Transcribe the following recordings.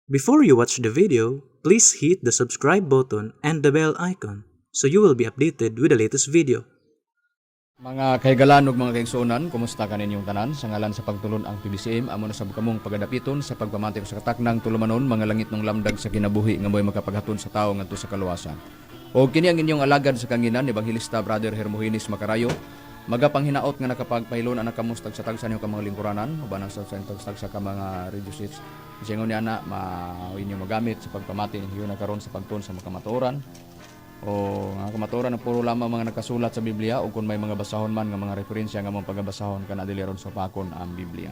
Before you watch the video, please hit the subscribe button and the bell icon so you will be updated with the latest video. Mga kahigalan ug mga kaigsuonan, kumusta kaninyong tanan? Sa ngalan sa pagtulon-ang PBCM, amo na sab kamong pagadapiton sa pagpamati sa kataknang tulumanon, mga langit ng lamdag sa kinabuhi nga mo'y makapaghatun sa tawo ngadto sa kaluwasan. O kini ang inyong alagad sa kanginan, Ebanghilista Brother Hermogenes Makarayo, magapanghinaot nga nakapagpahilon ang nakamos tagsa-tagsa niyo ka mga lingkuranan, uban ang sa tagsa ka mga radio sets. Siya ni ana ma inyo magamit sa pagpamati ninyo na karon sa pagtuon sa makamatuoran o nga kamatuoran na puro lamang mga nakasulat sa Biblia o kung may mga basahon man nga mga referensya nga mong pagabasahon kana dili ron supakon ang Biblia.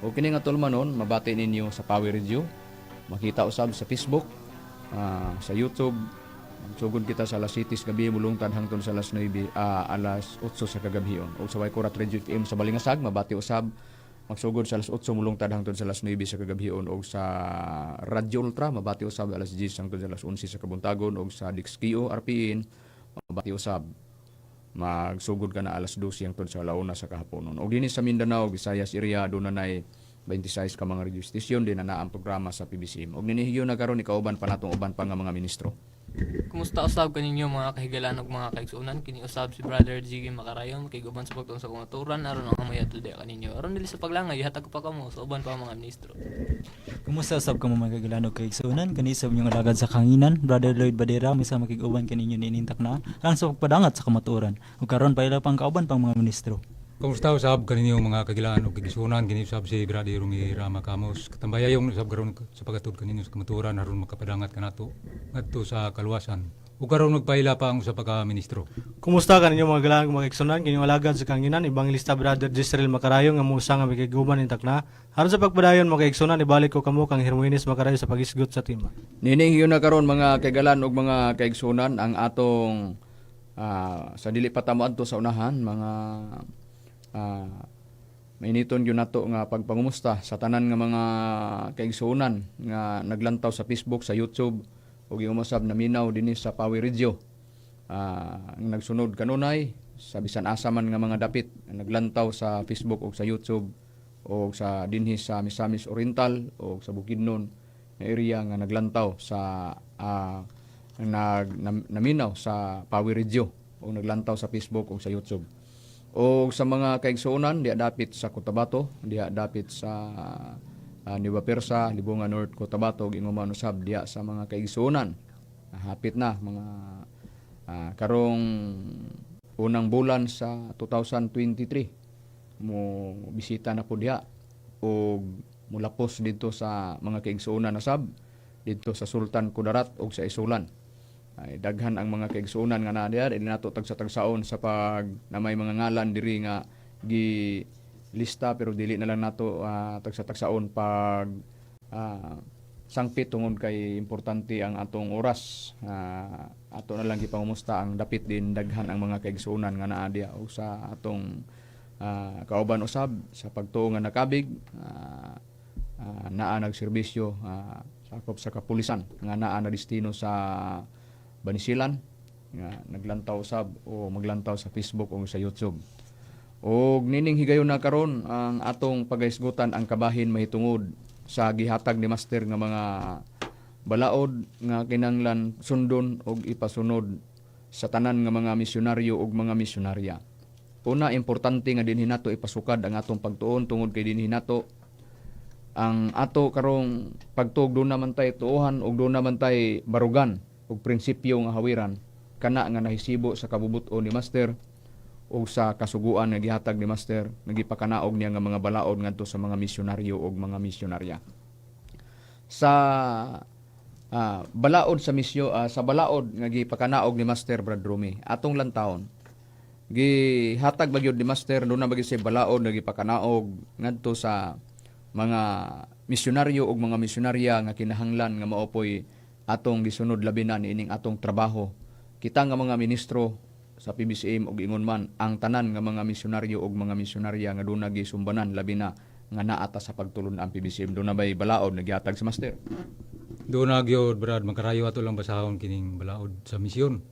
O kini nga tulumanon mabati ninyo sa Power Radio, makita usab sa Facebook, sa YouTube. Magsugod kita sa alas 7 sa gabi, mulungtad hangtod sa alas 9, alas 8 sa kagabhion. O sa Waikurat Radio FM sa Balingasag mabati usab magsugod sa alas 8, mulungtad hangtod sa alas 9 sa kagabhion, og sa Radio Ultra mabati usab alas 10 hangtod sa alas 11 sa kabuntagon, og sa Dixkio RPN mabati usab magsugod ka na alas 12 hangtod sa alauna sa kahaponon. Og dinhi sa Mindanao, Visayas area, doon na nay 26 ka mga radio station din na ang programa sa PBCM. Og ninihiyo na karon ikauban pa natong uban pa nga mga ministro. Kumusta usab kaninyo, mga kahigalan ug mga kaigsuonan? Kini usab si Brother Jiggy Makarayon, kay-uban sa pagtuon sa kamatuoran aron ang amay adto kaninyo. Aron dili sa paglangay, ihatag ko pa kamo sa uban pa mga ministro. Kumusta usab kamo, mga kahigalan ug kaigsuonan? Kani sa inyong alagad sa kanginan, Brother Lloyd Badera, misa makig-uban kaninyo niining takna alang sa pagpadangat sa kamatuoran. Ug karon paila pang kauban pang mga ministro. Kumusta usab kaninyo, mga kagilaan ug kaigsuonan? Kini usab si Brother Rumi Rama Camos. Katambayayong usab karon sa pagatud kaninyo sa kamatuoran aron makapadangat kanato ngadto sa kaluwasan. Ug karon magpaila pa ang usa pa ka ministro. Kumusta kaninyo, mga galang, mga igsunan? Kining alagad sa kanginan, Ebanghilista Brother Jezreel Makarayo, nga musa nga makiguban ning takna. Aron sa pagpadayon, mga igsunan, ibalik ko kamo kang Hermogenes Makarayo sa pagisgot sa tema. Nining hiyon na karon, mga kaigalan ug mga kaigsunan, ang atong sa dili pa ta moadto sa unahan, mga mainiton gyud nato nga pagpangumusta sa tanan nga mga kaigsuonan nga naglantaw sa Facebook, sa YouTube ug umasab naminaw dinhi sa Power Radio. Ang nagsunod kanunay sa bisan asa man nga mga dapit nga naglantaw sa Facebook ug sa YouTube o sa dinhi sa Misamis Oriental o sa Bukidnon nga area nga naglantaw sa naminaw sa Power Radio o naglantaw sa Facebook o sa YouTube. O sa mga kaigsuonan diha dapit sa Cotabato, diha dapit sa Nueva Persa, Libongan North, Cotabato, ug ingon man usab diha sa mga kaigsuonan. Hapit na mga karong unang bulan sa 2023 mo bisita na po diha og mulapos dito sa mga kaigsuonan na sab dito sa Sultan Kudarat ug sa Isulan. Ay daghan ang mga kaigsuonan nga naa diha, dili nato tagsa-tagsaon sa pag na may mga ngalan diri nga gi lista, pero dili na lang nato tagsa-tagsaon pag sangpit tungod kay importante ang atong oras. Ato na lang gipangumusta ang dapit din, daghan ang mga kaigsuonan nga naa diha ug sa atong kauban usab sa pagtuo nga nakabig, naa nagserbisyo sakop sa kapulisan nga naa na destino sa Banisilan nga naglantaw usab o maglantaw sa Facebook o sa YouTube. Og nining higayon na karon ang atong pagahisgutan ang kabahin mahitungod sa gihatag ni Master nga mga balaod nga kinahanglan sundon og ipasunod sa tanan nga mga misyonaryo ug mga misyonarya. Una, importante nga dinhi nato ipasukad ang atong pagtuon tungod kay dinhi nato ang ato karong pagtuog, doon naman tay tuohan ug doon naman tay barugan ug prinsipyo nga hawiran kana nga nahisibo sa kabubut-on ni Master ug sa kasuguan nga gihatag ni Master nga gipakanaog niya nga mga balaod ngadto sa mga misyonaryo ug mga misyonarya. Sa balaod sa misyo, sa balaod nga gipakanaog ni Master Brad Rumi, atong lantawon gihatag ba gyud ni Master, doon na ba gyud say balaod nga gipakanaog ngadto sa mga misyonaryo ug mga misyonarya nga kinahanglan nga maopoy atong gisunod, labi na niining atong trabaho kita nga mga ministro sa PBCM ug ingon man ang tanan nga mga misyonaryo ug mga misyonarya nga doon gisumbanan, labi na nga naa ta sa pagtulon ang PBCM? Doon na bay balaod nga gihatag sa Master? Doon na gyud, Brad Makarayo, ato lang basahon kining balaod sa misyon.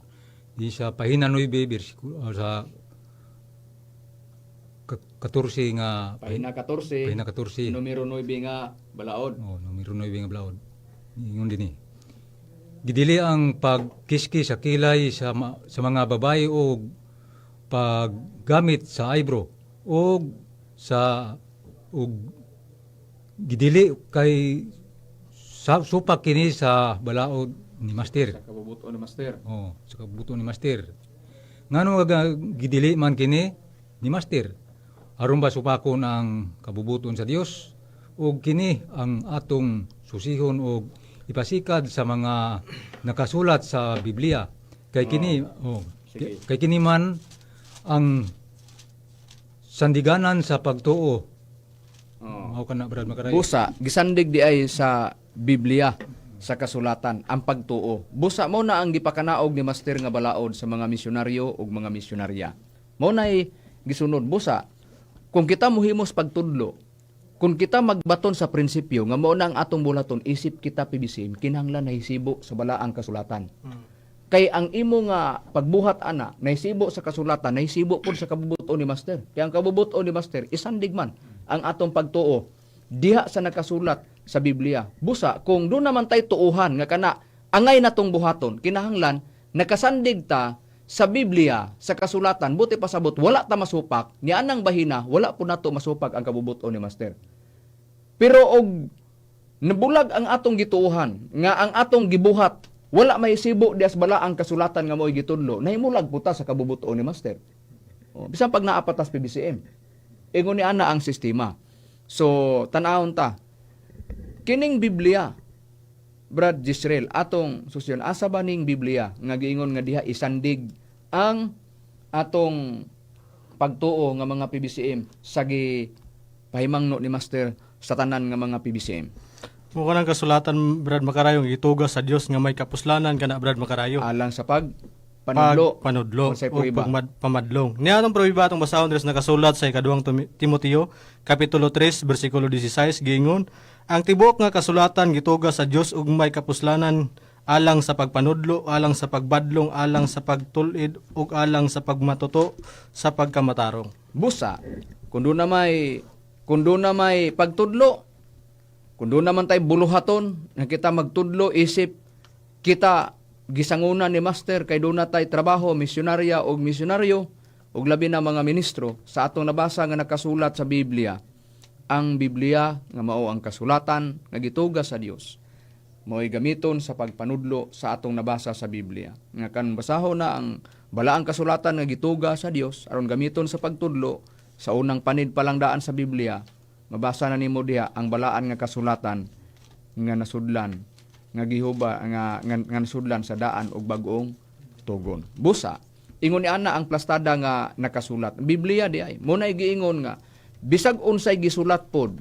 Di sa pahina 9 bersikulo sa 14 nga Pahina 14. Pahina 14. Numero 9 nga balaod. Oh, numero 9 nga balaod. Ingon dinhi. Gidili ang pagkiski sa kilay sa mga babae o paggamit sa eyebrow o sa og gidili kay sa, supak kini sa balaod ni Master. Sa kabubuton ni Master. Oh, sa kabubuton ni Master. Ngano nga gidili man kini ni Master? Aron ba supakon ang kabubuton sa Dios? Ug kini ang atong susihon og ipasikad sa mga nakasulat sa Biblia. Kay kini, oh, kay kini man ang sandiganan sa pagtuo. Oh. Mao kana, Brad Makaray. Busa, gisandig di ay sa Biblia, sa kasulatan, ang pagtuo. Busa mo na ang gipakanaog ni Master nga balaod sa mga misyonaryo ug mga misyonarya. Mao na'y gisunod. Busa, kung kita muhimos pagtudlo, kung kita magbaton sa prinsipyo nga mao na ang atong bulaton isip kita PBCM, kinahanglan nahisibo sa balaang kasulatan. Kay ang imo nga pagbuhat ana nahisibo sa kasulatan, nahisibo pud sa kabubuton ni Master. Kay ang kabubuton ni Master isandig man ang atong pagtuo diha sa nakasulat sa Biblia. Busa kung doon naman tay tuuhan nga kana angay natong buhaton, kinahanglan nakasandig ta sa Biblia, sa kasulatan, buti pasabot wala ta masupak ni anang bahina, wala po nato masupak ang kabubuton ni Master. Pero og nabulag ang atong gituohan nga ang atong gibuhat wala may sibo dias bala ang kasulatan nga mo'y gitudlo, nahimulag puta sa kabubuton ni Master. O, bisan pag naapatas PBCM. Ingon ni ana ang sistema. So, tan-awon ta. Kining Biblia, Brad Gisrael, atong susyon, asa ba ning Biblia nga giingon nga diha isandig ang atong pagtuo nga mga PBCM sa gi pahimangno ni Master sa tanan nga mga PBCM? Mao nang kasulatan, Brad Makarayo, nga gitugas sa Dios nga may kapuslanan kana, Brad Makarayo. Alang sa pag panudlo. Panudlo Unsay o prueba? Pamadlong. Niya atong prueba atong basahon diri sa nakasulat sa ikaduhang Timoteo kapitulo 3 bersikulo 16, giingon ang tibuok nga kasulatan gitugas sa Dios ug may kapuslanan alang sa pagpanudlo, alang sa pagbadlong, alang sa pagtul-id ug alang sa pagmatuto sa pagkamatarong. Busa, kung doon na may pagtudlo, kung doon naman tayo buluhaton nga kita magtudlo isip kita gisanguna ni Master kay doon na tay trabaho misyonarya og misyonaryo ug labi na mga ministro sa atong nabasa nga nakasulat sa Biblia. Ang Biblia nga mao ang kasulatan nga gitugas sa Dios mao'y gamiton sa pagpanudlo sa atong nabasa sa Biblia. Nga kan basahon na ang balaang kasulatan nga gituga sa Dios aron gamiton sa pagtudlo, sa unang panid pa lang daan sa Biblia, mabasa na nimo diha ang balaan nga kasulatan nga nasudlan nga gihuba nga nasudlan sa daan og bag-ong tugon. Busa, ingon ni ana ang plastada nga nakasulat. Biblia di ay mo na giingon nga bisag unsay gisulat pod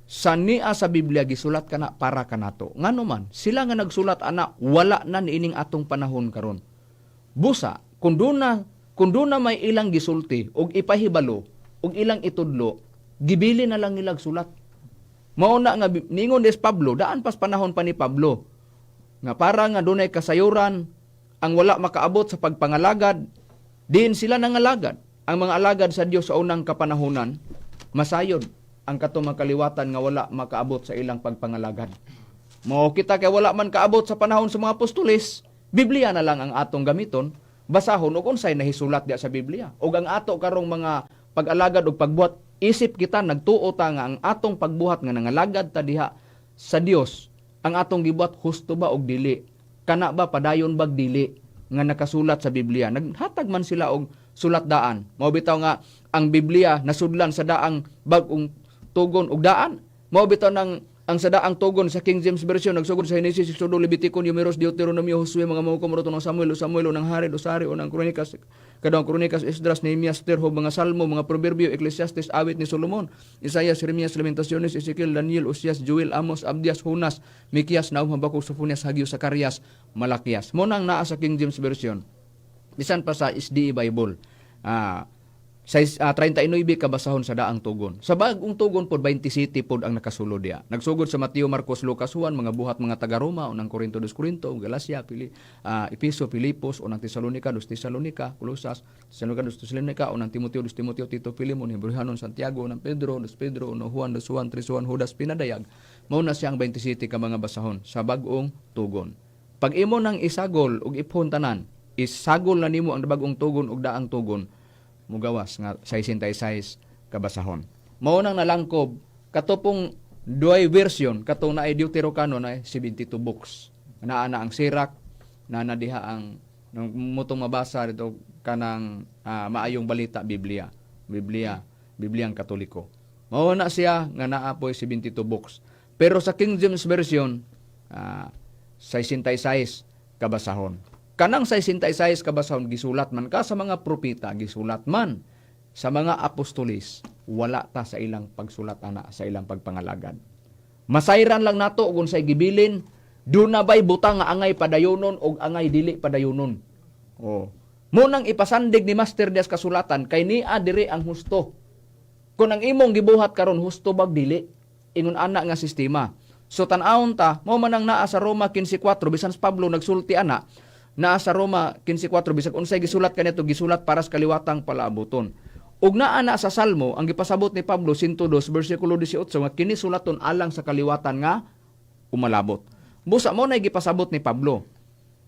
sa nia sa Biblia, gisulat kana para kanato. Ngano man sila nga nagsulat ana wala na niining atong panahon karon. Busa, kung duna may ilang gisulti og ipahibalo og ilang itudlo, gibili na lang nilag sulat. Mao na nga ningon des Pablo, daan pas panahon pa ni Pablo nga para nga dunay kasayuran ang wala makaabot sa pagpangalagad, diin sila nangalagad. Ang mga alagad sa Dios sa unang kapanahonan, masayod ang katong mga kaliwatan nga wala makaabot sa ilang pagpangalagad. Mao kita kay wala man kaabot sa panahon sa mga apostoles, Biblia na lang ang atong gamiton, basahon og unsay nahisulat diya sa Biblia. Og ang ato karong mga pag-alagad og pagbuhat, isip kita nagtuo ta nga ang atong pagbuhat nga nangalagad ta diha sa Dios, ang atong gibuhat husto ba og dili? Kana ba padayon bag dili nga nakasulat sa Biblia? Naghatag man sila og sulat daan. Mao bitaw nga ang Biblia nasudlan sa daang bag-ong tugon og daan. Mao bitaw nang ang sa daang tugon sa King James Version nagsugod sa Genesis, Exodo, Levitico, Numeros, Deuteronomio, Josue, mga Mahukom, Ruth, Samuel, Samuel, unang Hari, Dosari, unang Kronikas, Kadawang Kronikas, Esdras, Nehemias, Terho, mga Salmo, mga Proverbio, Ecclesiastes, Awit ni Solomon, Isaias, Jeremias, Lamentaciones, Ezekiel, Daniel, Osias, Joel, Amos, Abdias, Jonas, Mikias, Nahum, Habakuk, Sofonias, Hagio, Zacarias, Malakias. Mo nang naa sa King James Version. Bisan pa sa SDA Bible. Sa 39 ka basahon sa daang tugon. Sa bagong tugon pod 27 pod ang nakasulod diya. Nagsugod sa Mateo, Marcos, Lucas, Juan, mga buhat mga taga Roma, unang Korinto, dos Korinto, Galacia, Episo, Filipos, unang Tesalonica, dos Tesalonica, Colosas, Tesalonica, dos Tesalonica, unang Timoteo, dos Timoteo, Tito, Filemon, Hebrehanon, Santiago, unang Pedro, dos Pedro, unang Juan, dos Juan, tres Juan, Judas, Pinadayag, Mao na siya ang 27 ka mga basahon sa Bag-ong Tugon. Pag imo nang isagol ug iphon tanan, isagol na nimo ang Bag-ong Tugon ug Daang Tugon, mugawas nga 66 ka basahon. Mao nang nalangkob katopong duay version, katong naay Deuterocanon ay 72 books. Naa na ang Sirach, naa na diha ang nung mutong mabasa dito kanang Maayong Balita Biblia. Biblia, Bibliang Katoliko. Mao na siya nga naa po'y 72 books. Pero sa King James Version, 66 kabasahon. Kanang 66 kabasahon, gisulat man ka sa mga propeta, gisulat man sa mga apostolis, wala ta sa ilang pagsulat ana, sa ilang pagpangalagad. Masayran lang nato kung say gibilin, duna bay butang nga angay padayonon og angay dili padayonon. Oh. Munang ipasandig ni Master Diaz kasulatan kay niya diri ang husto. Kung ang imong gibuhat karon, husto bag dili, ingon ana nga sistema. So tan-awon ta, mao man ang naa sa Roma 15:4, bisan si Pablo nagsulti ana, naa sa Roma 15:4, bisag unsay gisulat kaniadto, gisulat para sa kaliwatang palaabuton. Ug naa na sa Salmo, ang gipasabot ni Pablo 102 bersikulo 18 nga kini sulaton alang sa kaliwatan nga umalabot. Busa mo na gipasabot ni Pablo.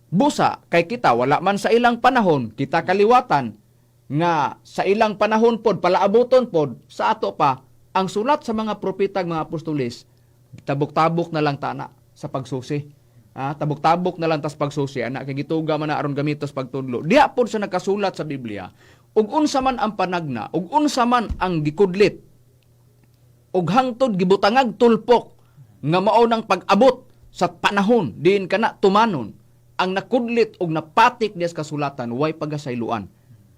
Busa kay kita wala man sa ilang panahon, kita kaliwatan nga sa ilang panahon pod palaabuton pod sa ato pa ang sulat sa mga propeta ug mga apostoles, tabok-tabok na lang tana sa pagsusi. Tabok-tabok na lang tas pagsusi ana kay gituga man na aron gamitos pagtudlo. Diha pod sa nakasulat sa Biblia, ug unsa man ang panagna, ug unsa man ang gikudlit ug hangtod gibutangag tulpok nga mao nang pag-abot sa panahon diin kana tumanon, ang nakudlit og napatik diya sa kasulatan, way pagasayloan.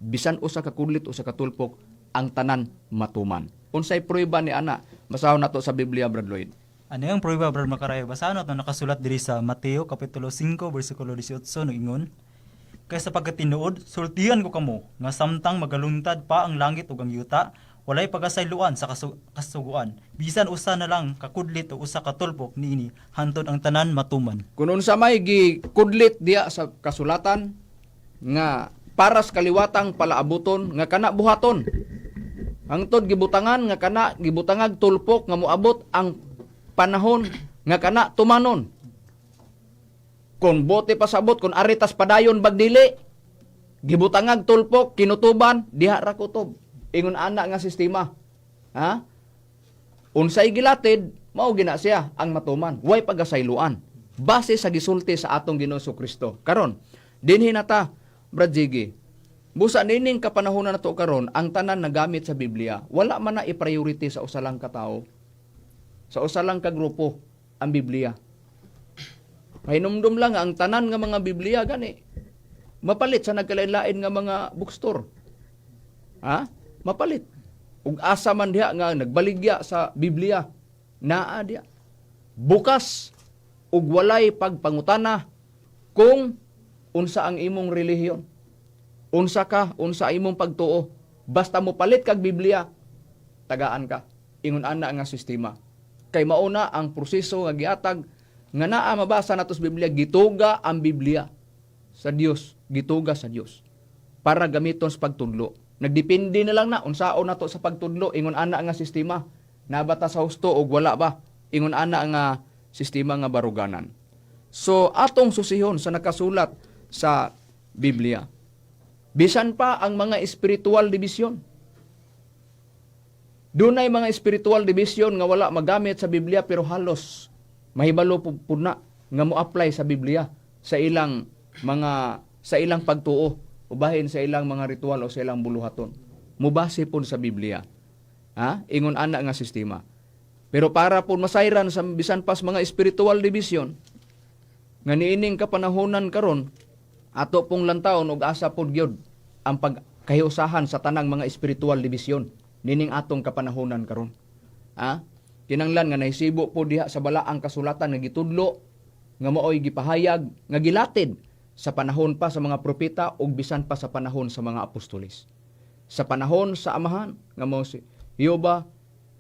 Bisan usa ka kudlit, usa ka tulpok, ang tanan matuman. Unsay prueba ni ana? Basahon nato sa Biblia, Brad Lloyd. Ano yung prueba, Brad Makarayo? Basahan nato nakasulat diri sa Mateo kapitulo 5 bersikulo 18, noingon: "Kay sa pagkatinuod, sultihan ko kamo nga samtang magaluntad pa ang langit ug ang yuta, walay pagasayloan sa kasuguan bisan usa na lang kakudlit o usa ka tulpok niini hantod ang tanan matuman." Kung unsa may gikudlit diya sa kasulatan nga para sa kaliwatang palaabuton nga kana buhaton, hangtod gibutangan nga kana gibutangag tulpok nga moabot ang panahon nga kana tumanon, kung bote pasabot kung aritas padayon bagdili, gibutangag tulpok, kinutuban diha ra kutob. Ingon ana nga sistema, ha, unsay gilatid, mao gina siya ang matuman, way pagasayloan base sa gisulti sa atong Ginoong Kristo. Karon dinhi na ta, Brad Jiggy. Busa nining kapanahonan nato karon, ang tanan nagamit sa Biblia, wala man na i-priority sa usa lang ka tawo, sa usa lang ka grupo ang Biblia. Pahinumdum lang, ang tanan nga mga Biblia gani mapalit sa nagkalain-lain nga mga bookstore. Ha? Mapalit. Ug asa man diha nga nagbaligya sa Biblia, naa diha. Bukas ug walay pagpangutana kung unsa ang imong relihiyon. Unsa ka, unsa imong pagtuo. Basta mo palit kag Biblia, tagaan ka. Ingon ana nga sistema. Kay mauna ang proseso nga giatag nga naa mabasa nato sa Biblia, gituga ang Biblia sa Dios, gituga sa Dios para gamiton sa pagtudlo. Nagdepende na lang na unsaon nato sa pagtudlo, ingon ana nga sistema. Nabata sa husto og wala ba? Ingon ana nga sistema nga baruganan. So atong susihon sa nakasulat sa Biblia. Bisan pa ang mga spiritual division. Dunay mga spiritual division nga wala magamit sa Biblia, pero halos mahibalo pud na nga mo-apply sa Biblia sa ilang pagtuo, ubahin sa ilang mga ritual o sa ilang buluhaton. Mubase pud sa Biblia. Ha? Ingon ana nga sistema. Pero para po masayran sa bisan pas mga spiritual division nga niining kapanahonan karon, ato pong lantawon og asa pod gyud ang pagkahiusahan sa tanang mga spiritual division nining atong kapanahonan karon. Ha? Kinanglan nga nahisibo po diha sa balaang kasulatan nga gitudlo, nga maoy gipahayag nga gilatid sa panahon pa sa mga propeta ug bisan pa sa panahon sa mga apostoles. Sa panahon sa Amahan nga mao si Jehova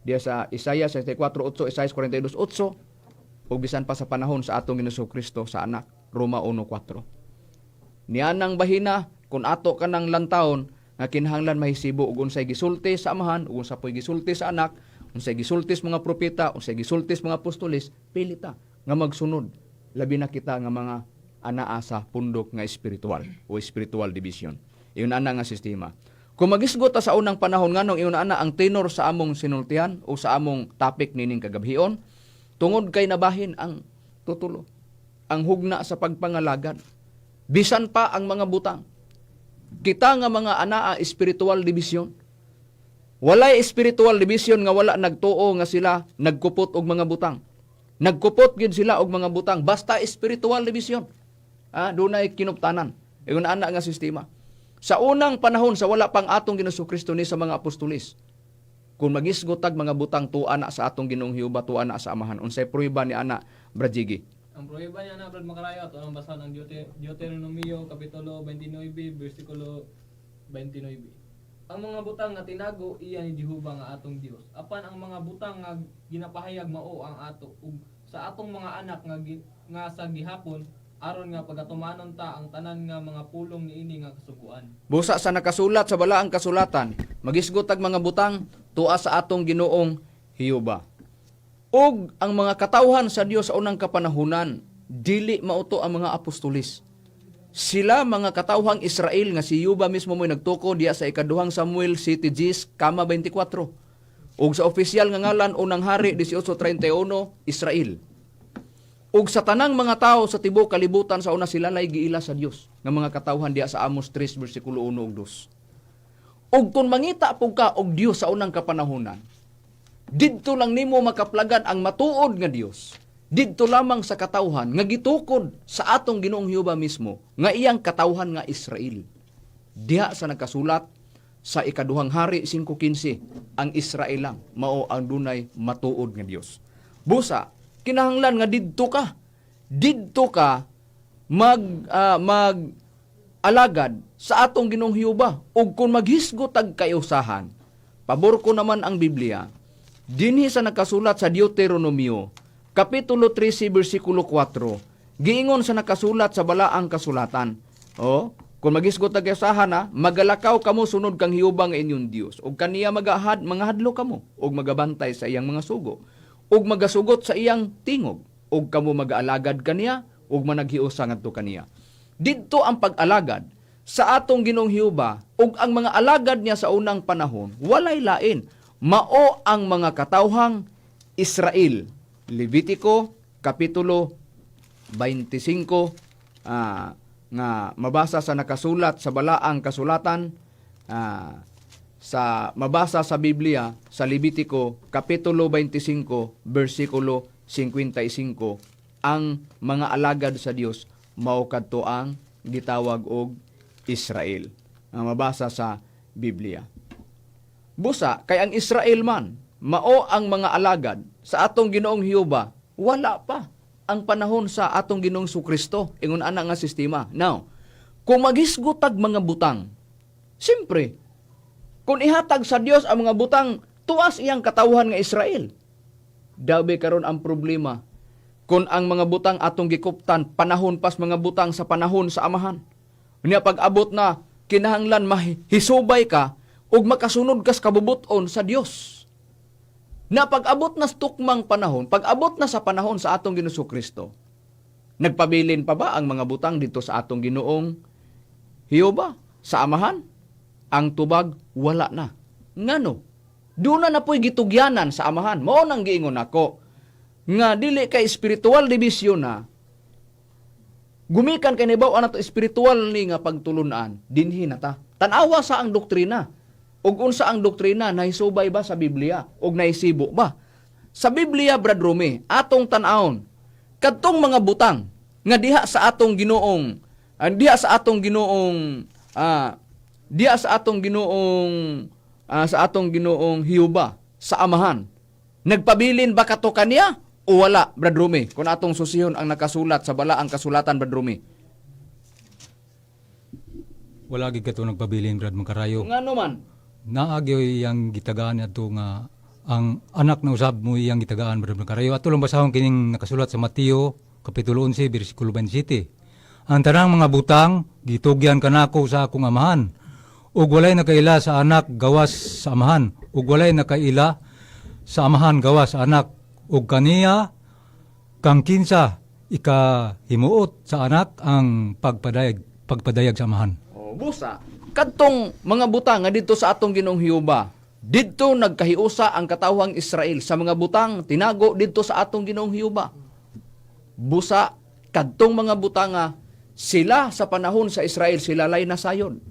diha sa Isaiah 64:8, Isaiah 42:8, ug bisan pa sa panahon sa atong Ginoong Kristo sa anak, Roma 1:4. Nianang bahina kung ato kanang lantawon nga kinahanglan mahisibo og unsay gisulti sa Amahan ug unsa poy gisulti sa anak. Unsay gisultis mga propeta, unsay gisultis mga apostoles, pilita nga magsunod. Labi na kita nga mga anaa sa pundok nga espiritual o spiritual division. Iyon ana nga sistema. Kung magisgot ta sa unang panahon, nganong iyon ana ang tenor sa among sinultihan o sa among topic nining kagabhion, tungod kay nabahin ang tutulo, ang hugna sa pagpangalagad. Bisan pa ang mga butang. Kita nga mga anaa spiritual division, walay spiritual division nga wala nagtuo nga sila nagkupot og mga butang. Nagkupot gid sila og mga butang basta spiritual division. Ah, dunay kinuptanan. Ingon ana nga sistema. Sa unang panahon sa wala pang atong Ginoong Kristo ni sa mga apostoles, kung magisgot tag mga butang, tuwa na sa atong Ginoong Jehova, tuwa na sa Amahan. Unsay prueba ni ana, Brajigi? Ang pruweba niya na, Brad Makarayo, ato ang basahan ang Deuteronomio Kapitulo 29, versikulo 29. Ang mga butang nga tinago iya ni Jehova nga atong Dios. Apan ang mga butang nga ginapahayag mao ang ato ug sa atong mga anak nga, nga sa gihapon aron nga pagatumanon ta ang tanan nga mga pulong niini nga kasuguan. Busa sa nakasulat sa balaang kasulatan, magisgot tag mga butang tuwa sa atong Ginoong Jehova. Ug ang mga katawhan sa Dios sa unang kapanahunan, dili mauto ang mga apostolis. Sila mga katawhang Israel nga si Yuba mismo mo'y nagtuko diya sa ikaduhang Samuel City Gis, kama 24. Ug sa opisyal nga ngalan Unang Hari 18:31, Israel. Ug sa tanang mga tao sa tibuok kalibutan sa una, sila lay giila sa Dios nga mga katawhan diya sa Amos 3 bersikulo 1 ug 2. Ug kung mangita pug ka og Dios sa unang kapanahunan, didto lang nimo makaplagan ang matuod nga Dios. Didto lamang sa katawhan nga gitukod sa atong Ginoong Jehova mismo nga iyang katawhan nga Israel. Diha sa nagkasulat sa ikaduhang Hari 5:15, ang Israel lang mao ang dunay matuod nga Dios. Busa kinahanglan nga didto ka. Didto ka mag alagad sa atong Ginoong Jehova. Ug kung maghisgot tag kayusahan, pabor ko naman ang Biblia dinhi sa nakasulat sa Deuteronomio kapitulo 13 bersikulo 4. Giingon sa nakasulat sa balaang kasulatan, oh, kung maghisgot tag kayusahan na magalakaw kamo sunod kang Jehova nga inyong Dios ug kaniya magahad mangahadlo kamo ug magabantay sa iyang mga sugo ug magasugot sa iyang tingog ug kamo magaalagad kaniya ug managhiusa ngadto kaniya. Didto ang pag-alagad sa atong Ginoong Jehova, ug ang mga alagad niya sa unang panahon walay lain mao ang mga katawhang Israel. Levitico kapitulo 25, nga mabasa sa nakasulat sa balaang kasulatan, sa mabasa sa Biblia sa Levitico kapitulo 25 bersikulo 55, ang mga alagad sa Dios mao kadto ang gitawag og Israel nga mabasa sa Biblia. Busa kay ang Israel man mao ang mga alagad sa atong Ginoong Jehova, wala pa ang panahon sa atong Ginoong Kristo, ingon ana nga sistema. Now, kung maghisgot tag mga butang, siyempre kung ihatag sa Dios ang mga butang tuas iyang katawhan nga Israel. Dabi karon ang problema kung ang mga butang atong gikuptan panahon pas mga butang sa panahon sa Amahan. Unya pag-abot na kinahanglan mahisubay ka ug makasunod kas kabubuton sa Dios. Na pag-abot na sa tukmang panahon, pag-abot na sa panahon sa atong Ginoong Kristo, nagpabilin pa ba ang mga butang dito sa atong Ginoong Jehova sa Amahan? Ang tubag, wala na. Ngano? Doon na na po'y gitugyanan sa Amahan. Mao nang giingon ako nga dili kay spiritual division na gumikan kay nibaw na to spiritual ni nga pagtulunan, dinhi na ta. Tan-awa sa ang doktrina. Ug unsa ang doktrina, nahisubay ba sa Biblia ug naisibo ba? Sa Biblia, Brad Rome, atong tan-awon kadtong mga butang nga diha sa atong Ginoong diha sa atong Ginoong diha sa atong Ginoong sa atong Ginoong Jehova sa Amahan. Nagpabilin ba kato kaniya o wala, Brad Rome? Kung atong susihon ang nakasulat sa balaang kasulatan, Brad Rome. Wala gid kato nagpabilin, Brad Makarayo. Ngano man? Naa gyoy iyang gitagaan adto nga ang anak na usab mo iyang gitagaan, Brad Makarayo. Ato lang basahon kining nakasulat sa Mateo kapitulo 11 bersikulo 27. Ang tanang mga butang gitugyan kanako sa akong Amahan. Ug walay nakaila sa anak gawas sa Amahan. Ug walay nakaila sa Amahan gawas sa Anak ug kaniya kang kinsa ikahimuot sa Anak ang pagpadayag pagpadayag sa Amahan. O, busa, kadtong mga butang nga didto sa atong Ginoong Jehova, didto nagkahiusa ang katawhang Israel sa mga butang tinago didto sa atong Ginoong Jehova. Busa, kadtong mga butanga sila sa panahon sa Israel sila lay nasayon.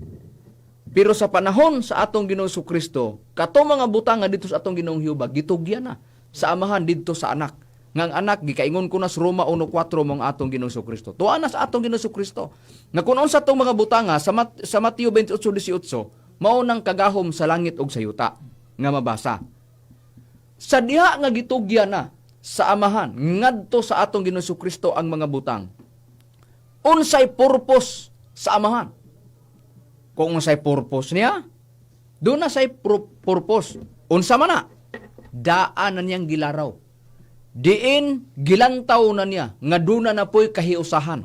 Pero sa panahon sa atong Ginoong Kristo, katong mga butang nga didto sa atong Ginoong Jehova gitugyan na sa Amahan didto sa Anak. Nga ang Anak gikaingon ko na sa Roma 1:4 mong atong Ginoong Kristo. Tuwa na sa atong Ginoong Kristo. Nga kun unsa tong mga butanga sa Mateo 28:18, mao nang kagahom sa langit ug sa yuta nga mabasa. Sa diha nga gitugyan na sa Amahan ngadto sa atong Ginoong Kristo ang mga butang. Unsay purpose sa Amahan? Kung unsay purpose niya, doon na say purpose. Unsa man na? Daan na niyang gilaraw. Diin gilantaw na niya nga duna na po'y kahiusahan.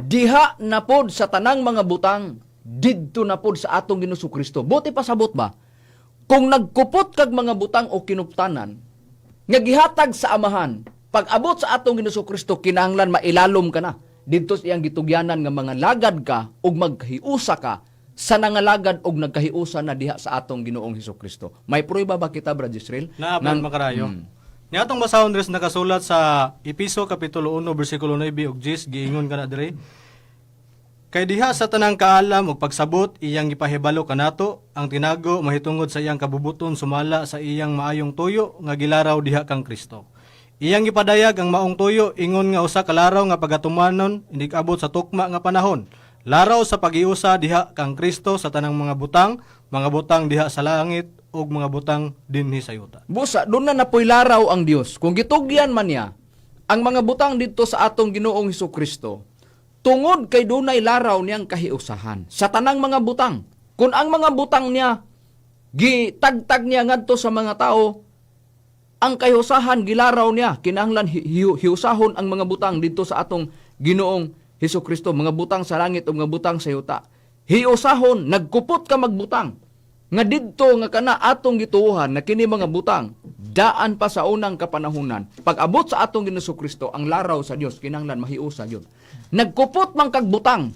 Diha na pod sa tanang mga butang, didto na pod sa atong Ginoong Kristo. Buti pasabot ba? Kung nagkupot kag mga butang o kinuptanan, nga gihatag sa Amahan, pag abot sa atong Ginoong Kristo, kinahanglan mailalom ka na. Didto sa iyang gitugyanan nga mga lagad ka ug magkahiusa ka sa nangalagad og nagkahiusa na diha sa atong Ginoong Hesus Kristo. May prueba ba kita, Brad Israel? Na Brad Makarayo. Niya atong basahon diri sa nakasulat sa Episo kapitulo 1 bersikulo 9 ug 10, giingon kana diri. Kay diha sa tanang kaalam ug pagsabot iyang gipahibalo kanato ang tinago mahitungod sa iyang kabubuton sumala sa iyang maayong tuyo nga gilaraw diha kang Kristo. Iyang gipadayag ang maong tuyo ingon nga usa ka laraw nga pagatumanon inig-abot sa tukma nga panahon. Laraw sa pagiusa diha kang Kristo sa tanang mga butang diha sa langit ug mga butang dinhi sa yuta. Busa, doon na napoy laraw ang Dios. Kung gitugyan man niya ang mga butang dito sa atong Ginoong Hesus Kristo, tungod kay dunay laraw niyang kahiusahan sa tanang mga butang. Kung ang mga butang niya gitagtag niya ngadto sa mga tao, ang kahiusahan gilaraw niya, kinahanglan hiusahon ang mga butang dito sa atong Ginoong Hesus Kristo, mga butang sa langit o mga butang sa yuta. Hiusahon, nagkupot ka magbutang. Nga didto nga kana atong gituohan na kini mga butang daan pa sa unang kapanahunan. Pag abot sa atong Ginoong Kristo, ang laraw sa Dios kinahanglan mahiusa gyud. Nagkupot man kag butang,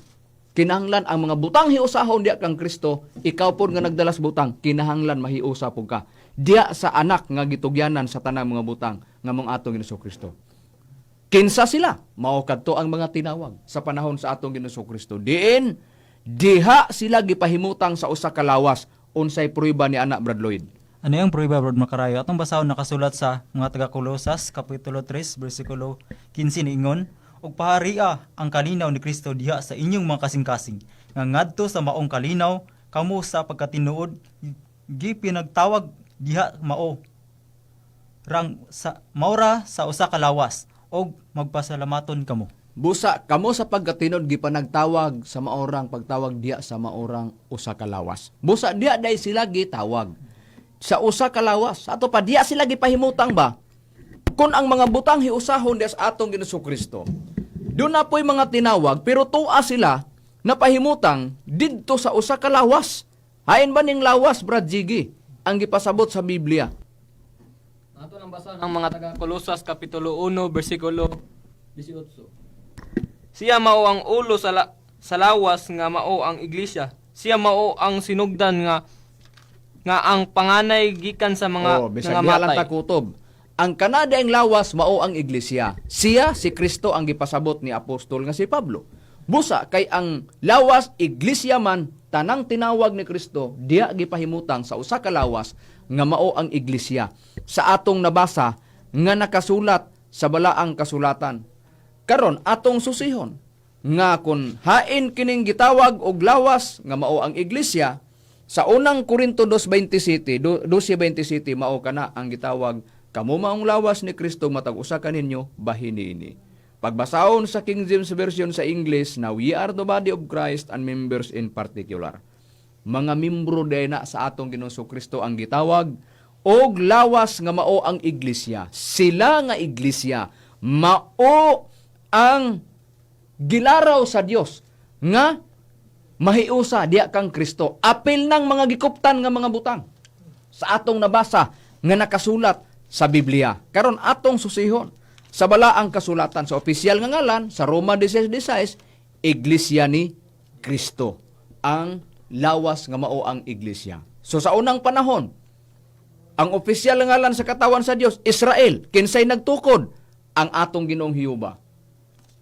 kinahanglan ang mga butang hiusahon diya kang Kristo, ikaw pod nga nagdalas butang, kinahanglan mahiusa pud ka. Diya sa Anak nga gitugyanan sa tanang mga butang nga mong atong Ginoong Kristo. Kinsa sila? Mao kadto ang mga tinawag sa panahon sa atong Ginoong Kristo. Diin diha sila gipahimutang sa usa ka lawas. Unsay prueba ni anak, Brad Lloyd? Ano yung prueba, Brad Makarayo? Atong basahon nakasulat sa mga taga-Kolosas, Kapitulo 3, versikulo 15 niingon, "Ug paharia ang kalinaw ni Kristo diha sa inyong mga kasing-kasing, nga ngadto sa maong kalinaw, kamo sa pagkatinuod, gipinagtawag diha mao rang sa maura sa usa ka lawas, og magpasalamaton kamo." Busa kamo sa pagkatinod gipanagtawag sa maorang pagtawag diha sa maorang usa ka lawas. Busa diha dai sila gitawag sa usa ka lawas. Ato pa diha sila gipahimutang ba? Kung ang mga butang hiusahon diha sa atong Ginoong Kristo, doon na po'y mga tinawag, pero tuwa sila na pahimutang didto sa usa ka lawas. Hain ba ning lawas, Brad Jiggy, ang gipasabot sa Biblia? Ato nang basa ang mga taga Kolosas kapitulo 1 bersikulo 18. Siya mao ang ulo sa lawas nga mao ang iglesia. Siya mao ang sinugdan nga nga ang panganay gikan sa mga Oh, bisag diha lang nangamatay. takutob. Ang kanada ang lawas mao ang iglesia. Siya si Kristo ang gipasabot ni apostol nga si Pablo. Busa kay ang lawas iglesia man tanang tinawag ni Kristo diha gipahimutang sa usa ka lawas nga mao ang iglesia. Sa atong nabasa nga nakasulat sa balaang kasulatan. Karon atong susihon nga kun hain kining gitawag og lawas nga mao ang iglesia sa unang Korinto 2:27, 12:27 mao kana ang gitawag kamo maong lawas ni Kristo matag usa kaninyo bahin niini. Pagbasahon sa King James Version sa English na we are the body of Christ and members in particular. Mga membro na sa atong Ginoong Kristo ang gitawag og lawas nga mao ang iglesia. Sila nga iglesia mao ang gilaraw sa Dios nga mahiusa diya kang Kristo. Apil ng mga gikuptan nga mga butang sa atong nabasa nga nakasulat sa Biblia. Karon atong susihon sa balaang kasulatan sa opisyal nga ngalan sa Roma 16:16, Iglesia ni Kristo. Ang lawas nga mao ang iglesia. So sa unang panahon, ang opisyal nga ngalan sa katawan sa Dios, Israel, kinsay nagtukod ang atong Ginoong Hiyuba.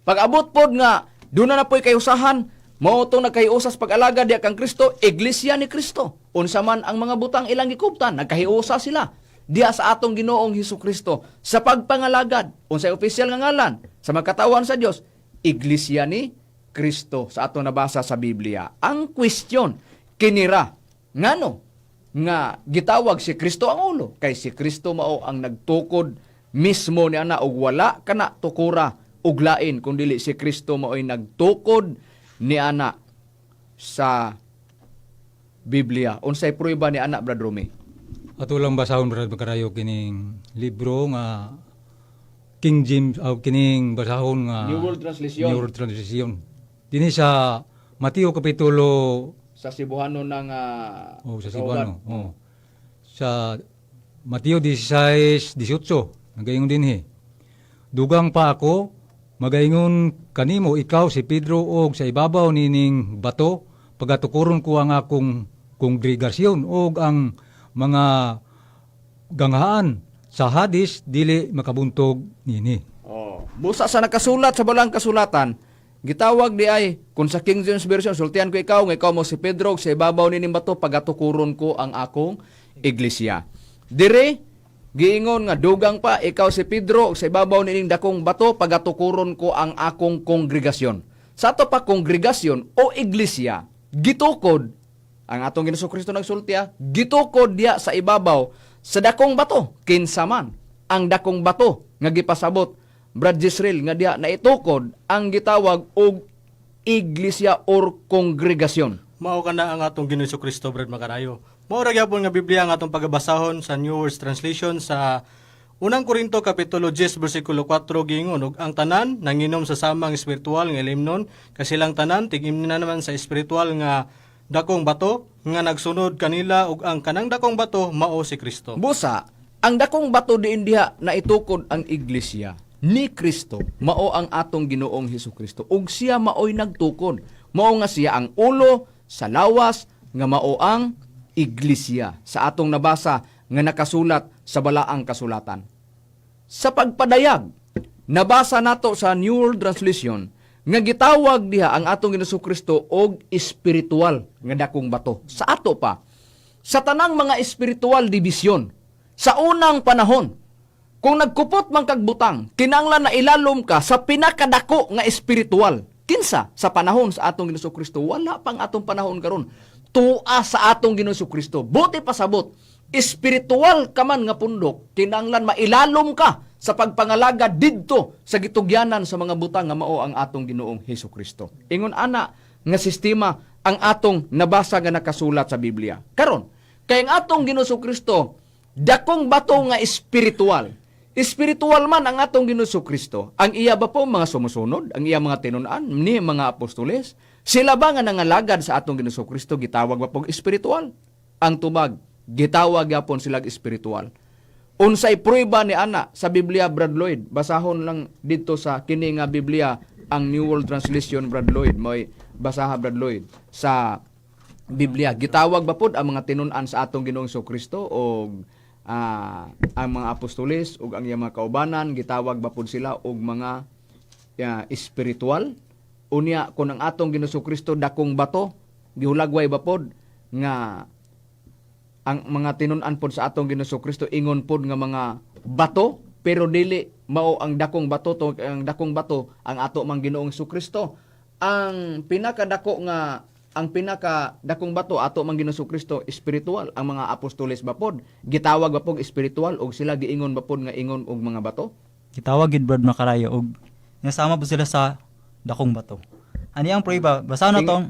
Pag-abot pod nga duna na po'y kayusahan, mao tong nagkahiusas pag-alagad diya kang Kristo, Iglesia ni Kristo. Unsa man ang mga butang ilang gikuptan, nagkahiusa sila diya sa atong Ginoong Hesus Kristo sa pagpangalagad. Unsay opisyal nga ngalan sa magkatawan sa Dios, Iglesia ni Kristo sa atong nabasa sa Biblia. Ang question kinira ngano nga gitawag si Kristo ang ulo, kay si Kristo mao ang nagtukod mismo ni ana og wala kana tukura og lain kun dili si Kristo mao'y nagtukod ni ana sa Biblia. Unsay prueba ni ana, Brad Romy? Ato lang basahon, Brad Makarayo, kining libro nga King James o kining basahon nga New World Translation. New World Translation. Dinhi sa Mateo kapitulo sa Cebuano ng oh, sa Cebuano. Oh. Sa Mateo 16:18 nagaingon dinhi. "Dugang pa ako magaingon kanimo, ikaw si Pedro, og sa ibabaw nining bato pagatukuron ko ang akong kongregasyon, og ang mga ganghaan sa Hadis dili makabuntog nini." Oh. Busa sa nakasulat sa balang kasulatan, gitawag di ay, kung sa King James Version, "Sultian ko ikaw, nga ikaw mo si Pedro, sa ibabaw nining bato, pagatukuron ko ang akong iglesia." Dire, giingon nga dugang pa, ikaw si Pedro, sa ibabaw nining dakong bato, pagatukuron ko ang akong kongregasyon. Sa ato pa kongregasyon o iglesia, gitukod, ang atong Ginoong Kristo nagsultiya, gitukod diya sa ibabaw sa dakong bato, kinsa man ang dakong bato nga gipasabot, Brad Jisreel, nga diya naitukod ang gitawag og iglesia or kongregasyon? Mao kana ang atong Ginoong Kristo, Brad Makarayo. Mao ra gyapon nga Biblia ang atong pagabasahon sa New World Translation sa Unang Korinto kapitulo 10 bersikulo 4, giingon, "Ug ang tanan nanginom sa samang espiritual nga ilimnon, kasi silang tanan tig-imna naman sa espiritual nga dakong bato nga nagsunod kanila, ug ang kanang dakong bato mao si Kristo." Busa, ang dakong bato diin diha na itukod ang iglesia ni Kristo mao ang atong Ginoong Hesus Kristo. Ug siya maoy nagtukod. Mao nga siya ang ulo sa lawas nga mao ang iglesia sa atong nabasa nga nakasulat sa balaang kasulatan. Sa pagpadayag, nabasa nato sa New World Translation nga gitawag diha ang atong Ginoong Kristo og espiritual nga dakong bato. Sa ato pa, sa tanang mga espiritual division, sa unang panahon, kung nagkupot man kag butang, kinanglan na ilalom ka sa pinakadako nga espiritual. Kinsa sa panahon sa atong Ginoong Kristo, wala pang atong panahon karon. Tua sa atong Ginoong Kristo. Buti pasabot, espiritual ka man nga pundok, kinanglan mailalom ka sa pagpangalaga didto sa gitugyanan sa mga butang nga mao ang atong Ginoong Hesus Kristo. Ingon ana nga sistema ang atong nabasa nga nakasulat sa Biblia. Karon, kay ang atong Ginoong Kristo dakong bato nga espiritual. Espiritual man ang atong Ginoong Kristo. Ang iya ba po mga sumusunod, ang iya mga tinun-an ni mga apostoles, sila ba nga nangalagad sa atong Ginoong Kristo gitawag ba pong espiritual? Ang tubag, gitawag gyapon silag espiritual. Unsay prueba ni ana sa Biblia, Brad Lloyd? Basahon lang dito sa kini nga Biblia, ang New World Translation, Brad Lloyd. Moy basaha, Brad Lloyd, sa Biblia. Gitawag ba pod ang mga tinun-an sa atong Ginoong Kristo og ang mga apostoles ug ang iyang mga kaubanan, gitawag ba pod sila og mga espiritual? Unya kung ang atong Ginoong Kristo dakong bato, gihulagway ba pod nga ang mga tinun-an pod sa atong Ginoong Kristo ingon pod nga mga bato, pero dili mao ang dakong bato to, ang dakong bato ang ato mang Ginoong Kristo? Ang pinakadako nga ang pinakadakong bato ato mang Ginoong Kristo espiritual. Ang mga apostoles ba pod gitawag ba pod espiritual og sila giingon ba pod nga ingon og mga bato? Gitawag gid, Brad Makarayo, og nasama po sila sa dakong bato. Ani ang prueba, basa na tong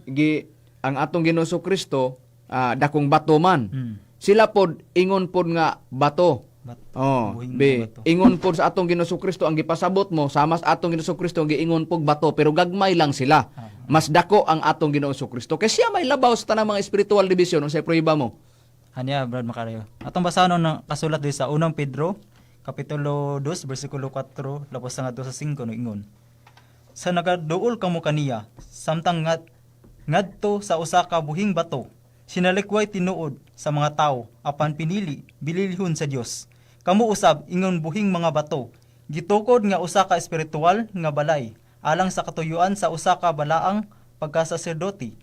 Ang atong Ginoong Kristo dakong bato man. Sila pod ingon pod nga bato. Oh, Buhing be, nga bato. ingon pod sa atong Ginoong Kristo ang gipasabot mo sama sa atong Ginoong Kristo ang giingon pog bato, pero gagmay lang sila. Mas dako ang atong Ginoong Kristo kay siya may labaw sa tanang mga spiritual division. Unsay prueba mo? Aniya, Brad Makarayo. Atong basahon na kasulat diri sa Unang Pedro Kapitulo 2 bersikulo 4 lapos sa ngadto sa 5 no ingon. Sa nagaduol kamo kaniya samtang ngadto sa usa ka buhing bato, sinalikway tinuod sa mga tawo apan pinili bililhon sa Dios. Kamo usab ingon buhing mga bato, gitukod nga usa ka espiritual nga balay alang sa katuyuan sa usa ka balaang pagkasaserdote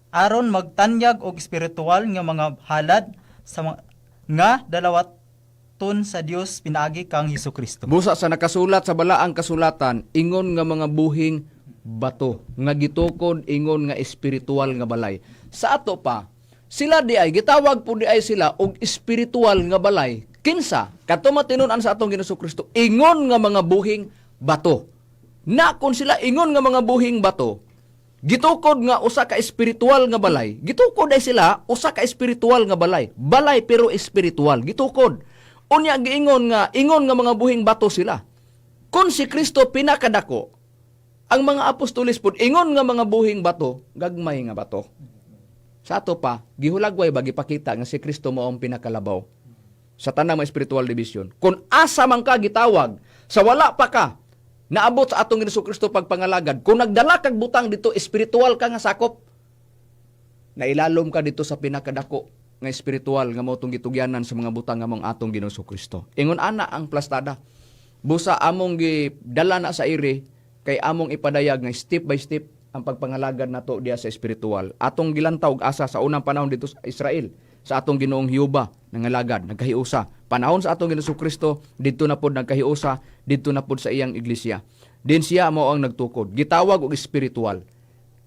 aron magtanyag og espiritual nga mga halad sa mga, nga dalawaton sa Dios pinaagi kang Hesus Kristo. Busa sa nakasulat sa balaang kasulatan, ingon nga mga buhing bato, nga gitukod ingon nga espiritual nga balay. Sa ato pa, sila di ay, gitawag po di ay sila og espiritual nga balay. Kinsa? Kadto matinud-an sa atong Ginoong Kristo, ingon nga mga buhing bato. Na kung sila ingon nga mga buhing bato, gitukod nga usa ka espiritual nga balay. Gitukod ay sila usa ka espiritual nga balay. Balay pero espiritual. Gitukod. Unya giingon nga ingon nga mga buhing bato sila. Kung si Kristo pinakadako, ang mga apostoles pud ingon nga mga buhing bato, gagmay nga bato. Sa ato pa, gihulagway ba gipakita nga si Kristo mao ang pinakalabaw sa tanang mga spiritual division. Kung asa man ka gitawag, sa wala pa ka, naabot sa atong Ginoong Kristo pagpangalagad, kung nagdala kag butang dito, espiritual ka nga sakop, nailalom ka dito sa pinakadako nga espiritual nga mao tong gitugyanan sa mga butang nga mong atong Ginoong Kristo. Ingon ana ang plastada. Busa among gidala na sa iri kay among ipadayag nga step by step ang pagpangalagad nato diya sa espiritual. Atong gilantaw og asa sa unang panahon dito sa Israel sa atong Ginoong Hiuba nangalagad, nagkahiusa. Panahon sa atong Ginoong Kristo didto na pod nagkahiusa, didto na pod sa iyang iglesia. Din siya mao ang nagtukod. Gitawag og espiritual.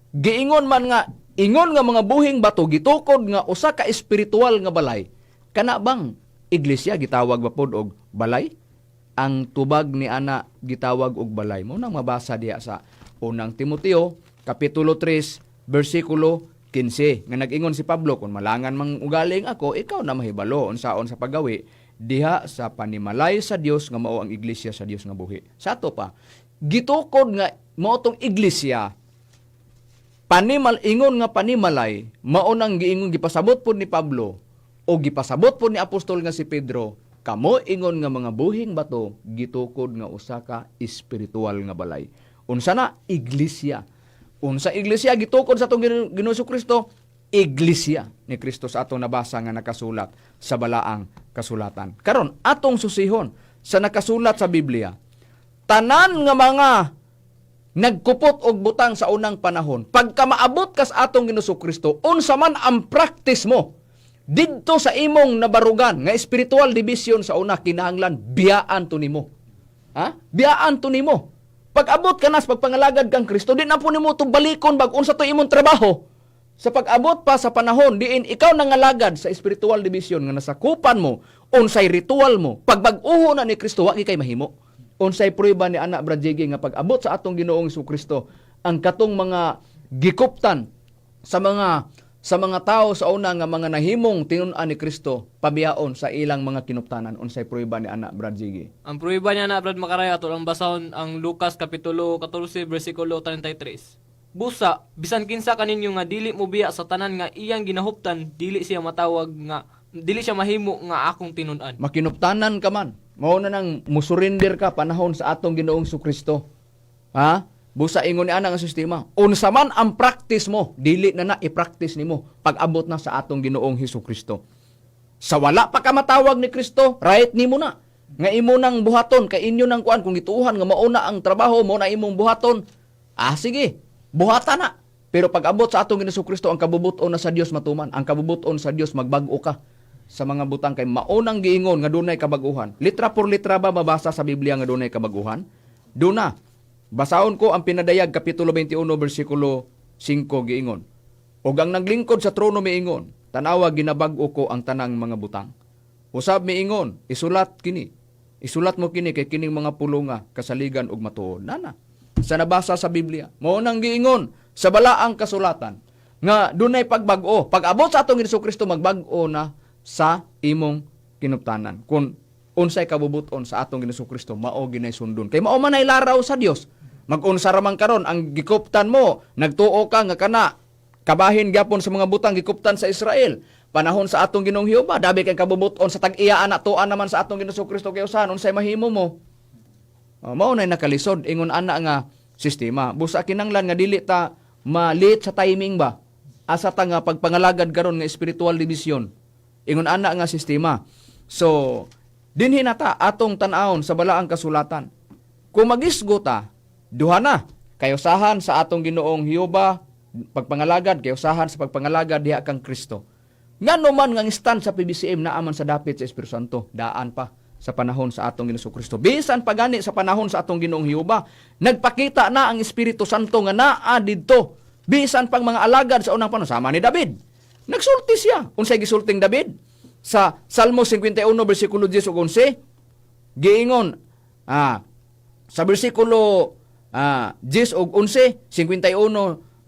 Giingon man nga ingon nga mga buhing bato gitukod nga usa ka espiritual nga balay. Kana bang iglesia gitawag ba pod og balay? Ang tubag ni ana gitawag og balay. Mao nang mabasa diha sa Unang Timoteo kapitulo 3 bersikulo 15 nga nag-ingon si Pablo, kung malangan mang ugaling ako, ikaw na mahibalo unsaon sa paggawi diha sa panimalay sa Dios nga mao ang iglesia sa Dios nga buhi. Sa ato pa, gitukod nga mao tong iglesia panimal ingon nga panimalay, mao nang giingon, gipasabot pod ni Pablo o gipasabot pod ni apostol nga si Pedro, kamo ingon nga mga buhing bato gitukod nga usa ka espiritual nga balay. Unsa na iglesia? Unsa iglesia gitukod sa atong Ginoong Kristo? Iglesia ni Kristo sa atong nabasa nga nakasulat sa balaang kasulatan. Karon atong susihon sa nakasulat sa Biblia, tanan nga mga nagkupot og butang sa unang panahon, pagka maabot ka sa atong Ginoong Kristo, unsa man ang practice mo didto sa imong nabarugan nga spiritual division sa una, kinahanglan biyaan to nimo. Ha? Biyaan to nimo. Pag abot ka na sa pagpangalagad kang Kristo, di na po nimo to balikon bag unsa to imong trabaho. Sa pag-abot pa sa panahon diin ikaw nangalagad sa spiritual division nga nasakupan mo, unsay ritual mo, pagbag-uho na ni Kristo, wa kay mahimo. Unsay prueba ni ana, Brad Jiggy, nga pag-abot sa atong Ginoong Kristo, ang katong mga gikuptan sa mga tao sa una nga mga nahimong tinun-an ni Kristo pabiyaon sa ilang mga kinuptanan? Unsay prueba ni ana, Brad Jiggy? Ang pruweba niya na, Brad Makarayo, ato lang basahon ang Lucas Kapitulo 14, versikulo 33. Busa, bisan kinsa kaninyo nga dili mo biya sa tanan nga iyang ginahuptan, dili siya matawag nga dili siya mahimo nga akong tinun-an. Makinuptanan ka man, mao na nang musurrender ka panahon sa atong Ginoong Kristo. Ha? Busa ingon ni ana nga sistema. Unsa man ang practice mo, dili na na i-practice nimo pag abot na sa atong Ginoong Hesus Kristo. Sa wala pa ka matawag ni Kristo, right nimo na nga imo nang buhaton kay inyo nang kuan, kung gituohan nga mauna ang trabaho mo na imong buhaton. Ah, sige, buhata na. Pero pag abot sa atong Ginoong Kristo, ang kabubuton na sa Dios matuman, ang kabubuton sa Dios magbag-o ka sa mga butang kay maunang giingon nga dunay kabaguhan. Litra por litra ba mabasa sa Biblia nga dunay kabaguhan? Duna. Basahon ko ang Pinadayag kapitulo 21 bersikulo 5, giingon. Og ang naglingkod sa trono miingon, "Tanawa, ginabag-o ko ang tanang mga butang." Usab miingon, "Isulat kini. Isulat mo kini kay kining mga pulonga kasaligan ug matuod." Nana. Sa nabasa sa Biblia, mao nang giingon sa balaang kasulatan nga dunay pagbag-o. Pag abot sa atong Hesus Kristo, magbag-o na sa imong kinuptanan. Kung unsay kabubuton sa atong Ginoong Kristo, mao ginay sundon. Kay mao man ay laraw sa Dios. Mag-unsa ra man karon ang gikuptan mo, nagtuo ka nga kana kabahin gyapon sa mga butang gikuptan sa Israel. Panahon sa atong Ginoong Jehova, dabi kay kabubuton sa tag-iya ana tuan naman sa atong Ginoong Kristo kay usahan unsay mahimo mo? Oh, mao nay nakalisod ingon ana nga sistema. Busa kinanglan nga dili ta ma-late sa timing ba? Asa ta nga pagpangalagad karon nga spiritual division. Ingon ana nga sistema. So, dinhi na ta atong tan-awon sa balaang kasulatan. Kung magisgo ta, duha na. Kayusahan sa atong Ginoong Hiuba, pagpangalagad, kayusahan sa pagpangalagad diha kang Kristo. Ngano man nga ang stand sa PBCM naa man sa dapit sa Espiritu Santo, daan pa sa panahon sa atong Ginoong Kristo. Bisan pa gani sa panahon sa atong Ginoong Hiuba, nagpakita na ang Espiritu Santo nga naa didto. Bisan pang mga alagad sa unang panahon sama ni David. Nagsulti siya. Unsay gisulting David? Sa Salmo 51 bersikulo 10 ug 11, giingon sa bersikulo 10 ug 11, 51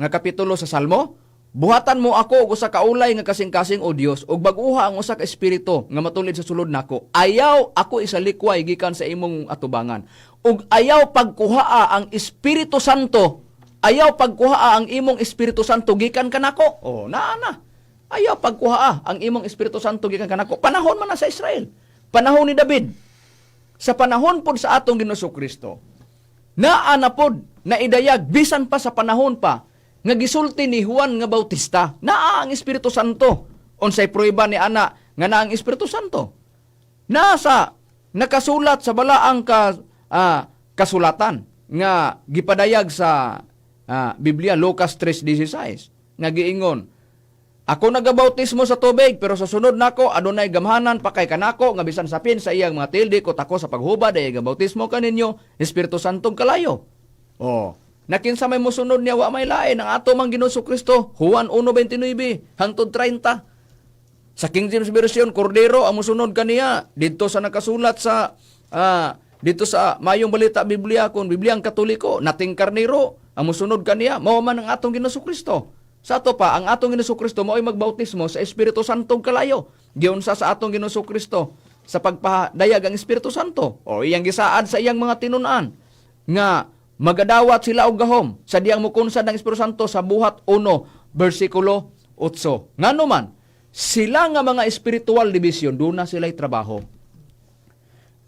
nga kapitulo sa Salmo, buhatan mo ako og usa ka ulay nga kasing-kasing, o Dios, ug bag-uha ang usa ka espiritu nga matulid sa sulod nako. Ayaw ako isalikway gikan sa imong atubangan. Ug ayaw pagkuhaa ang Espiritu Santo. Ayaw pagkuhaa ang imong Espiritu Santo gikan kanako. Oh, naa na. Ayaw pagkuhaa ang imong Espiritu Santo gikan kanako. Panahon man na sa Israel. Panahon ni David. Sa panahon pod sa atong Ginoong Kristo, naa na pod na idayag bisan pa sa panahon pa nga gisulti ni Juan nga Bautista, naa ang Espiritu Santo. Unsay prueba ni ana nga naa ang Espiritu Santo? Nasa nakasulat sa balaang kasulatan nga gipadayag sa Biblia, Lucas 3:16, nga giingon, "Ako nagabautismo sa tubig, pero sa sunod nako adunay gamhanan pa kay kanako nga bisan sapin sa iyang mga tildi ko tako sa paghubad ay gabautismo kaninyo Espiritu Santo kalayo." Oh, nakinsa may mosunod niya wa may lain ang ato mang Ginoong Kristo, Juan 1:29 hangtod 30. Sa King James Version, Kordero ang mosunod kaniya didto sa nakasulat sa dito sa Mayong Balita Biblia, kon Biblia ang Katoliko, nating karnero ang mosunod kaniya, mao man ang atong Ginoong Kristo. Sa ato pa, ang atong Ginoong Kristo mao'y magbautismo sa Espiritu Santo ug kalayo. Giunsa sa atong Ginoong Kristo sa pagpadayag ang Espiritu Santo. O iyang gisaad sa iyang mga tinun-an nga magadawat sila og gahom sa diyang mukunsad ng Espiritu Santo sa Buhat 1 bersikulo 8. Ngano man sila nga mga spiritual division, doon na sila'y trabaho.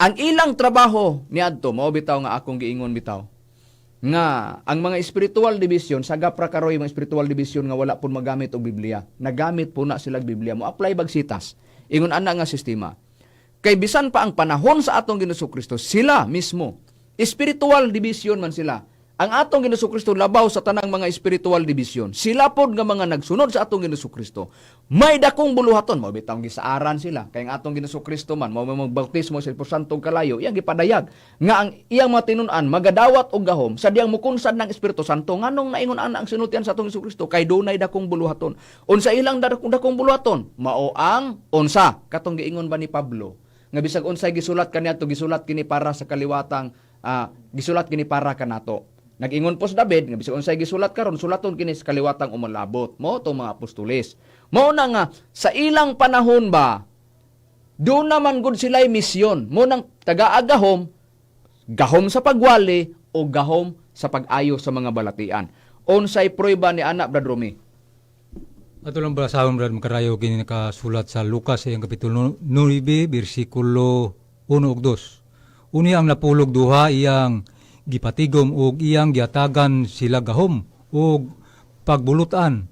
Ang ilang trabaho niadto mao bitaw nga akong giingon bitaw nga ang mga spiritual division, sagap ra karoy mga spiritual division nga wala pud magamit og Biblia. Nagamit po na sila og Biblia, mo apply bagsitas. Ingon ana nga sistema. Kay bisan pa ang panahon sa atong Ginoong Kristo, sila mismo spiritual division man sila. Ang atong Ginoong Kristo labaw sa tanang mga spiritual division. Sila pod nga mga nagsunod sa atong Ginoong Kristo, may dakong buluhaton, mao bitawng gisaaran sila. Kay ang atong Ginoong Kristo man mao may magbautismo sa Espiritu Santo ug kalayo, iyang gipadayag nga ang iyang mga tinun-an magadawat og gahom sa diyang mukunsad ng Espiritu Santo. Nganong naingon ana ang sinultian sa atong Ginoong Kristo? Kay dunay dakong buluhaton. Unsa ilang dakong buluhaton? Mao ang unsa katong giingon ba ni Pablo nga bisag unsay gisulat kaniadto, gisulat kini para sa kaliwatang gisulat kini para kanato. Nag-ingon po si David nga bisag unsay gisulat karon, sulaton kini sa kaliwatang umalabot. Mao to mga apostoles. Mao na nga sa ilang panahon ba, doon naman gud sila'y misyon. Mo nang taga-agahom, gahom sa pagwali o gahom sa pag-ayo sa mga balatian. Unsay prueba ni ana, Brad Rumi? Ato lang basahon, Brad Makarayo, kini nakasulat sa Lucas sa iyang kapitulo 9 bersikulo 1 ug 2. Unya ang 12 iyang gipatigom ug iyang giatagan sila gahom ug pagbulutan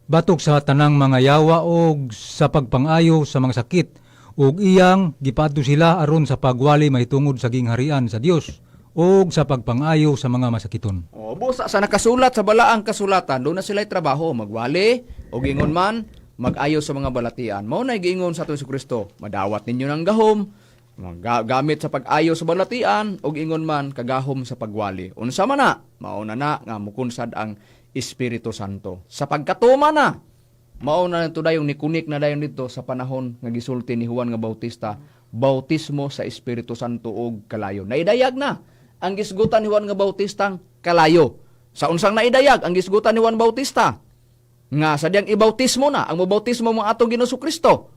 batok sa tanang mga yawa og sa pagpangayo sa mga sakit, ug iyang gipadto sila aron sa pagwali mahitungod sa gingharian sa Dios ug sa pagpangayo sa mga masakiton. O, busa sa nakasulat sa balaang kasulatan, doon na sila'y trabaho, magwali, o gingon man, mag-ayo sa mga balatian. Mao na giingon sa atong Kristo, madawat ninyo ng gahom, gamit sa pag-ayo sa balatian, o ingon man, kagahom sa pagwali. Unsa man na, mao na na nga mukunsad ang Espiritu Santo. Sa pagkatuma na, mao na ito dayong nikunik na dayon dito sa panahon nga gisulti ni Juan nga Bautista, bautismo sa Espiritu Santo og kalayo. Naidayag na ang gisgutan ni Juan nga Bautista kalayo. Sa unsang naidayag ang gisgutan ni Juan Bautista nga sa diyang ibautismo na ang mobautismo mo atong Ginoong Kristo.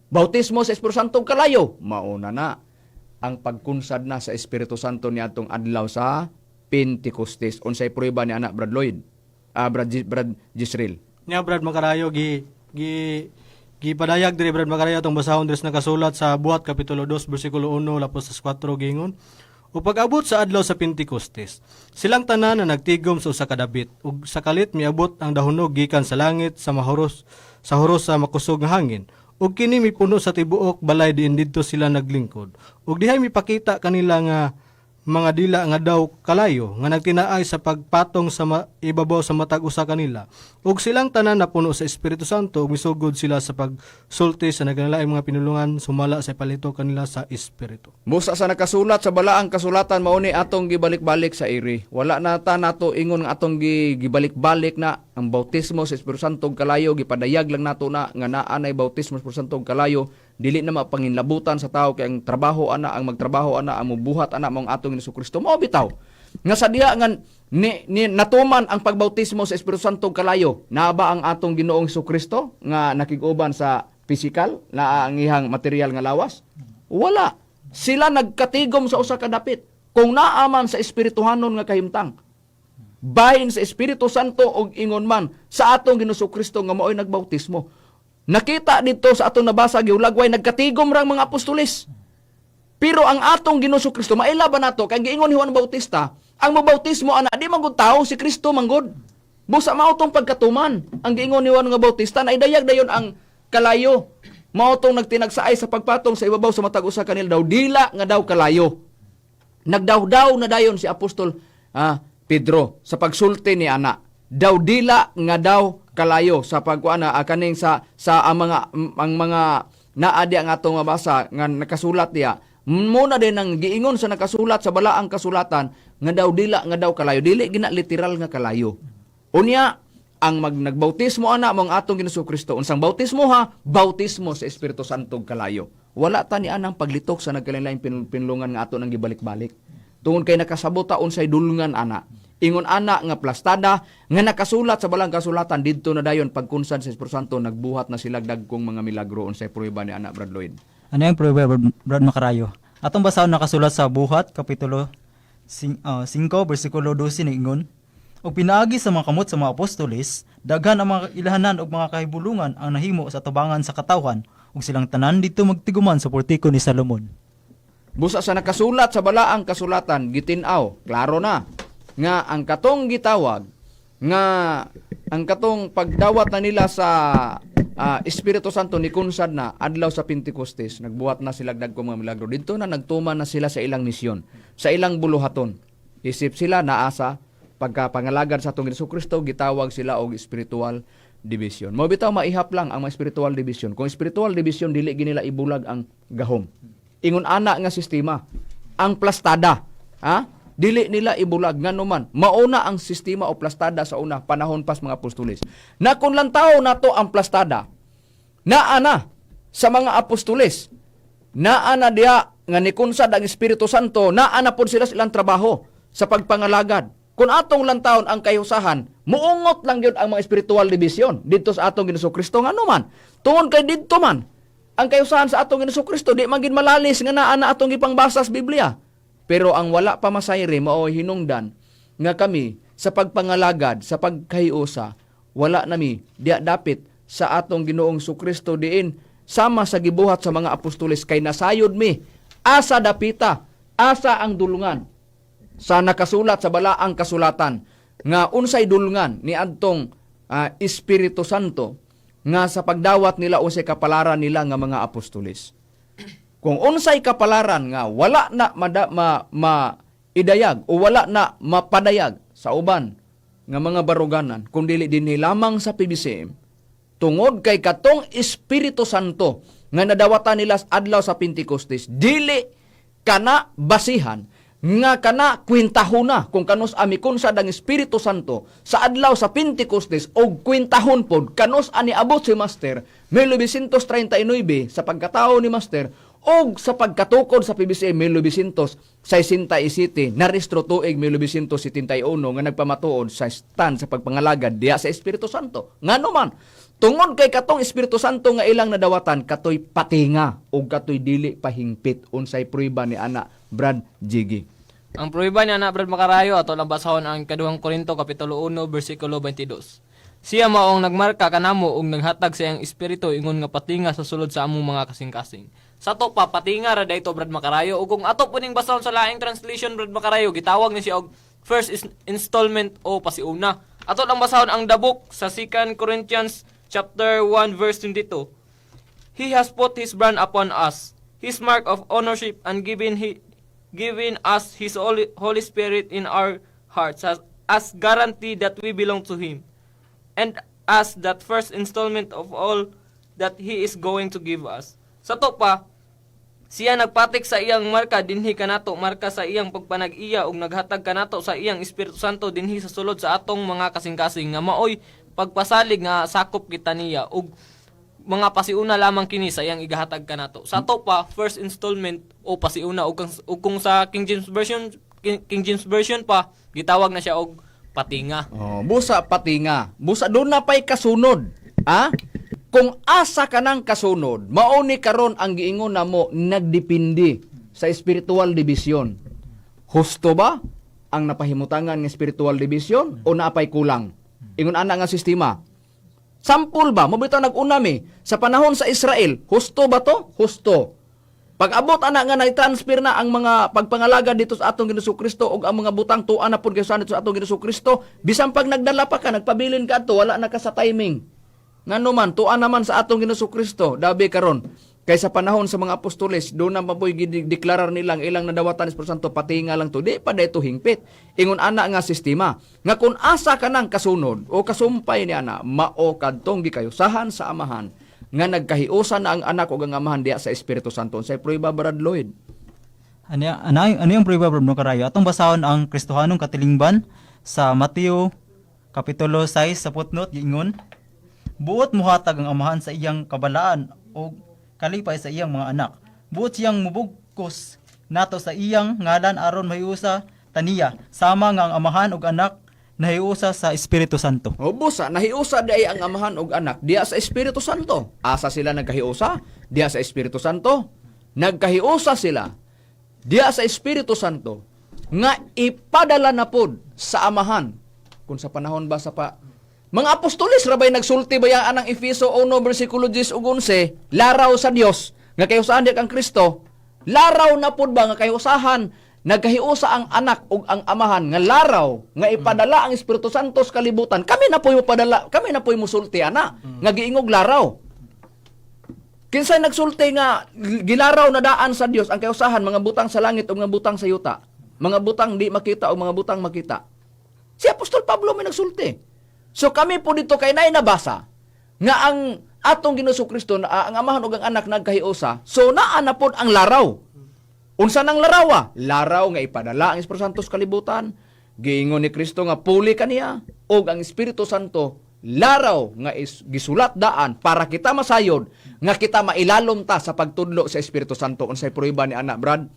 Bautismo sa Espiritu Santo ug kalayo. Mauna na ang pagkunsad na sa Espiritu Santo ni atong adlaw sa Pentecostes. Unsay prueba ni anak, Brad Lloyd? Brad Gisrel. Nya, Brad Makarayo, gi gi gipadayag diri, Brad Makarayo, atong basahon diri sa nakasulat sa Buhat kapitulo 2 bersikulo 1 lapos sa 4, gingon: "Ug pag-abot sa adlaw sa Pentecostes, silang tanan na nagtigom sa usa ka dabit, ug sa kalit miabot ang dahunog gikan sa langit sa mahuros sa huros sa makusog nga hangin. Ug kini mipuno sa tibuok balay diin didto sila naglingkod. Ug dihay mipakita kanila nga mga dila nga daw kalayo nga nagtinaay sa pagpatong sa ibabaw sa matag usa kanila. Ug silang tanan napuno sa Espiritu Santo ug misugod sila sa pagsulti sa nagkalainlaing mga pinulungan sumala sa ipalito kanila sa Espiritu." Busa sa nakasulat sa balaang kasulatan, mao ni atong gibalik-balik sa iri. Wala na ta nato ingon nga atong gibalik-balik na ang bautismo sa Espiritu Santo ug kalayo, gipadayag lang nato na nga naa nay bautismo sa Espiritu Santo ug kalayo, dili na mapanginlabutan sa tao kay ang trabaho ana, ang magtrabaho ana, ang mubuhat ana mao ang atong Hesus Kristo. Mao bitaw nga sa diha nga ni natuman ang pagbautismo sa Espiritu Santo ug kalayo, naa ba ang atong Ginoong Hesus Kristo nga nakig-uban sa physical na ang iyang material nga lawas? Wala. Sila nagkatigom sa usa ka dapit. Kung naaman sa espirituhanon nga kahimtang, bahin sa Espiritu Santo og ingon man sa atong Ginoong Kristo nga mao'y nagbautismo. Nakita dito sa atong nabasa, giulagway nagkatigom rang mga apostoles. Pero ang atong Ginoong Kristo, maila ba nato kay giingon ni Juan Bautista, ang mabautismo ana di man gud tao, si Kristo man gud. Busa mao tong pagkatuman ang giingon ni Juan nga Bautista na idayag dayon ang kalayo. Mao tong nagtinagsaay sa pagpatong sa ibabaw sa matag usa kanila, daw dila nga daw kalayo. Nagdawdaw na dayon si Apostol Pedro sa pagsulti ni ana. Daw dila nga daw kalayo sa pagkuan na kaning sa ang mga naa di ang atong mabasa nga nakasulat diya. Muna din ang giingon sa nakasulat sa balaang kasulatan nga daw dila nga daw kalayo, dili gina literal nga kalayo. Unya ang nagbautismo ana mao ang atong Ginoong Kristo. Unsang bautismo ha? Bautismo sa Espiritu Santo ug kalayo. Wala ta ni anang paglitok sa nagkalain-laing pinulungan nga ato nang gibalik-balik. Tungod kay nakasabot ta unsay dulngan ana. Ingon ana nga plastada nga nakasulat sa balang kasulatan, didto na dayon pagkunsan sa Espiritu Santo, nagbuhat na sila dagkong mga milagro. Unsay pruweba ni ana, Brad Lloyd? Ano yung pruweba, Brad Makarayo? Atong basahon nakasulat sa Buhat, Kapitulo 5, versikulo 12, niingon: "Ug pinaagi sa mga kamot sa mga apostoles, daghan ang mga ilhanan ug mga kahibulungan ang nahimo sa tubangan sa katawhan, ug silang tanan didto magtiguman sa portiko ni Salomon." Busa sa nakasulat sa balaang kasulatan, gitin-aw, klaro na nga ang katong gitawag nga ang katong pagdawat na nila sa Espiritu Santo ni kunsad na adlaw sa Pentecostes, nagbuhat na sila dagkong mga milagro. Didto na nagtuman na sila sa ilang misyon, sa ilang buluhaton. Isip sila naasa pagkapangalagad sa atong Hesus Kristo, gitawag sila og spiritual division. Mao bitaw maihap lang ang mga spiritual division. Kung spiritual division, dili ginila ibulag ang gahom. Ingon ana nga sistema, ang plastada, ha? Dili nila ibulag ngano man mauna ang sistema o plastada sa una panahon pas mga apostoles. Na kung lantaw nato ang plastada, naa na sa mga apostoles, naa na diya nga nikunsad ang Espiritu Santo, naa na pod sila silang trabaho sa pagpangalagad. Kung atong lantawon ang kayusahan, muungot lang yun ang mga spiritual division didto sa atong Ginoong Kristo, ngano man tungod kay didto man ang kayusahan sa atong Ginoong Kristo, di man gid malalis nga naa na atong gipangbasa sa Biblia. Pero ang wala pa masayri mao hinungdan nga kami sa pagpangalagad, sa pagkahiusa, wala nami diya dapit sa atong Ginoong Kristo diin sama sa gibuhat sa mga apostoles, kay nasayod mi asa dapita, asa ang dulungan sa nakasulat sa balaang kasulatan nga unsay dulungan ni adtong Espiritu Santo nga sa pagdawat nila, unsay kapalaran nila nga mga apostoles. Kung unsay kapalaran nga wala na ma idayag o wala na mapadayag sa uban nga mga baruganan kung dili dinhi lamang sa PBCM, tungod kay katong Espiritu Santo nga nadawatan nila sa adlaw sa Pentecostes, dili kana basihan nga kana kwintahon kung kanus ami kunsad ang Espiritu Santo sa adlaw sa Pentecostes og kwintahon pod kanus ani abot si Master 1939 sa pagkatao ni Master og sa pagkatukod sa PBCM 1967, narehistro tuig 1971 nga nagpamatuod sa stand sa pagpangalagad diya sa Espiritu Santo. Ngano man, tungod kay katong Espiritu Santo nga ilang nadawatan katoy patinga og katoy dili pahingpit. Unsay prueba ni ana, Brad Jiggy? Ang pruweba ni ana, Brad Makarayo, ato lang basahon ang Kaduhang Korinto kapitulo 1 bersikulo 22. Siya mao ang nagmarka kanamo ug naghatag sa iyang espiritu ingon nga patinga sa sulod sa among mga kasing-kasing. Sa to pa, patinga ra dayto, Brad Makarayo. Ug kung ato puning basahon sa laing translation, Brad Makarayo, gitawag ni siya og first installment o pasiuna. Ato lang basahon ang the book sa 2 Corinthians chapter 1 verse 22. He has put his brand upon us, his mark of ownership, and given us his Holy Spirit in our hearts as guarantee that we belong to him, and as that first installment of all that he is going to give us. Sa to pa, siya nagpatik sa iyang marka dinhi kanato, marka sa iyang pagpanag-iya, ug naghatag kanato sa iyang Espiritu Santo dinhi sa sulod sa atong mga kasing-kasing nga maoy pagpasalig nga sakop kita niya ug mga pasiuna lamang kini sa iyang igahatag kanato. Sa to pa, first installment o pasiuna, ug kung sa King James Version pa, gitawag na siya og patinga. Oh, busa patinga. Busa doon na pa'y kasunod. Ha? Kung asa ka ng kasunod, mao ni karon ang giingon namo nagdepende sa spiritual division. Husto ba ang napahimutangan ng spiritual division o naapay kulang? Ingon ana nga sistema. Sample ba? Mao bitaw nag-una mi sa panahon sa Israel, husto ba to? Husto. Pag abot ana nga na-transfer na ang mga pagpangalaga dito sa atong Ginoong Kristo ug ang mga butang tuan na pud kay dito sa atong Ginoong Kristo, bisan pag nagdala pa ka, nagpabilin ka adto, wala na ka sa timing. Ngano man, tuan naman sa atong Ginoong Kristo, dabi karon. Kay sa panahon sa mga apostoles, doon na maboy gideklarar nilang ilang nadawatan ni Espiritu Santo, patinga lang to, di pa dayto hingpit. Ingon ana nga sistema, nga kung asa ka nang kasunod o kasumpay ni ana, mao kadtong gikayusahan sa Amahan, nga nagkahiusan na ang anak ug ang Amahan diya sa Espiritu Santo. Unsay prueba, Brad Lloyd? Ano yung prueba, Brad Makarayo? Atong basahon ang Kristohanong katilingban sa Mateo Kapitulo 6 sa footnote, giingon: Buot muhatag ang Amahan sa iyang kabalaan o kalipay sa iyang mga anak. Buot siyang mubugkos nato sa iyang ngalan aron mahiusa taniya sama nga ang Amahan ug Anak nahiusa sa Espiritu Santo. O busa, nahiusa diay ang Amahan ug Anak diya sa Espiritu Santo. Asa sila nagkahiusa? Diya sa Espiritu Santo. Nagkahiusa sila diya sa Espiritu Santo nga ipadala na pod sa Amahan. Kung sa panahon ba sa pa mga apostoles rabay nagsulti ba yang anang Efeso 1 bersikulo 10 ug 11, laraw sa Dios nga kahiusaan diya kang Kristo, laraw na pod ba nga kahiusahan nagkahiusa ang Anak ug ang Amahan nga laraw nga ipadala ang Espiritu Santo sa kalibutan? Kami na po'y mopadala, kami na po'y musulti ana nga giingog laraw. Kinsay nagsulti nga gilaraw na daan sa Dios ang kausahan, mga butang sa langit o mga butang sa yuta, mga butang di makita o mga butang makita? Si Apostol Pablo may nagsulti. So kami po dito kay nay nabasa nga ang atong Ginoong Kristo na ang Amahan ug ang Anak nagkahiusa, so naa na pod ang laraw. Unsa nang larawa? Laraw nga ipadala ang Espiritu Santo sa kalibutan. Giingon ni Kristo nga puli kaniya ug ang Espiritu Santo laraw nga gisulat daan para kita masayod nga kita mailalom ta sa pagtudlo sa Espiritu Santo. Unsay prueba ni ana, Brad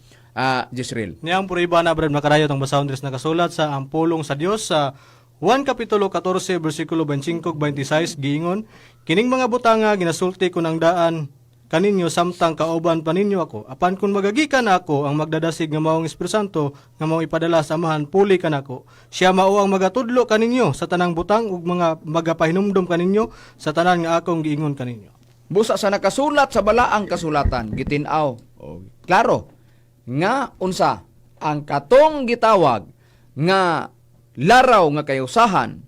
Jisreel? Niyang prueba na, Brad Makarayo, ang basahon diri sa nakasulat sa ang pulong sa Dios sa Juan Kapitulo 14 bersikulo 25 ug 26, giingon: Kining mga butanga ginasulti ko nang daan kaninyo samtang kauban pa ninyo ako. Apan kun magagikan ako ang magdadasig nga maong Espiritu Santo nga mao ipadala sa Amahan puli kanako, siya mao ang magatudlo kaninyo sa tanang butang ug mga magapahinumdom kaninyo sa tanan nga akong giingon kaninyo. Busa sa nakasulat sa balaang kasulatan, gitin-aw. O, klaro nga unsa ang katong gitawag nga laraw nga kayusahan,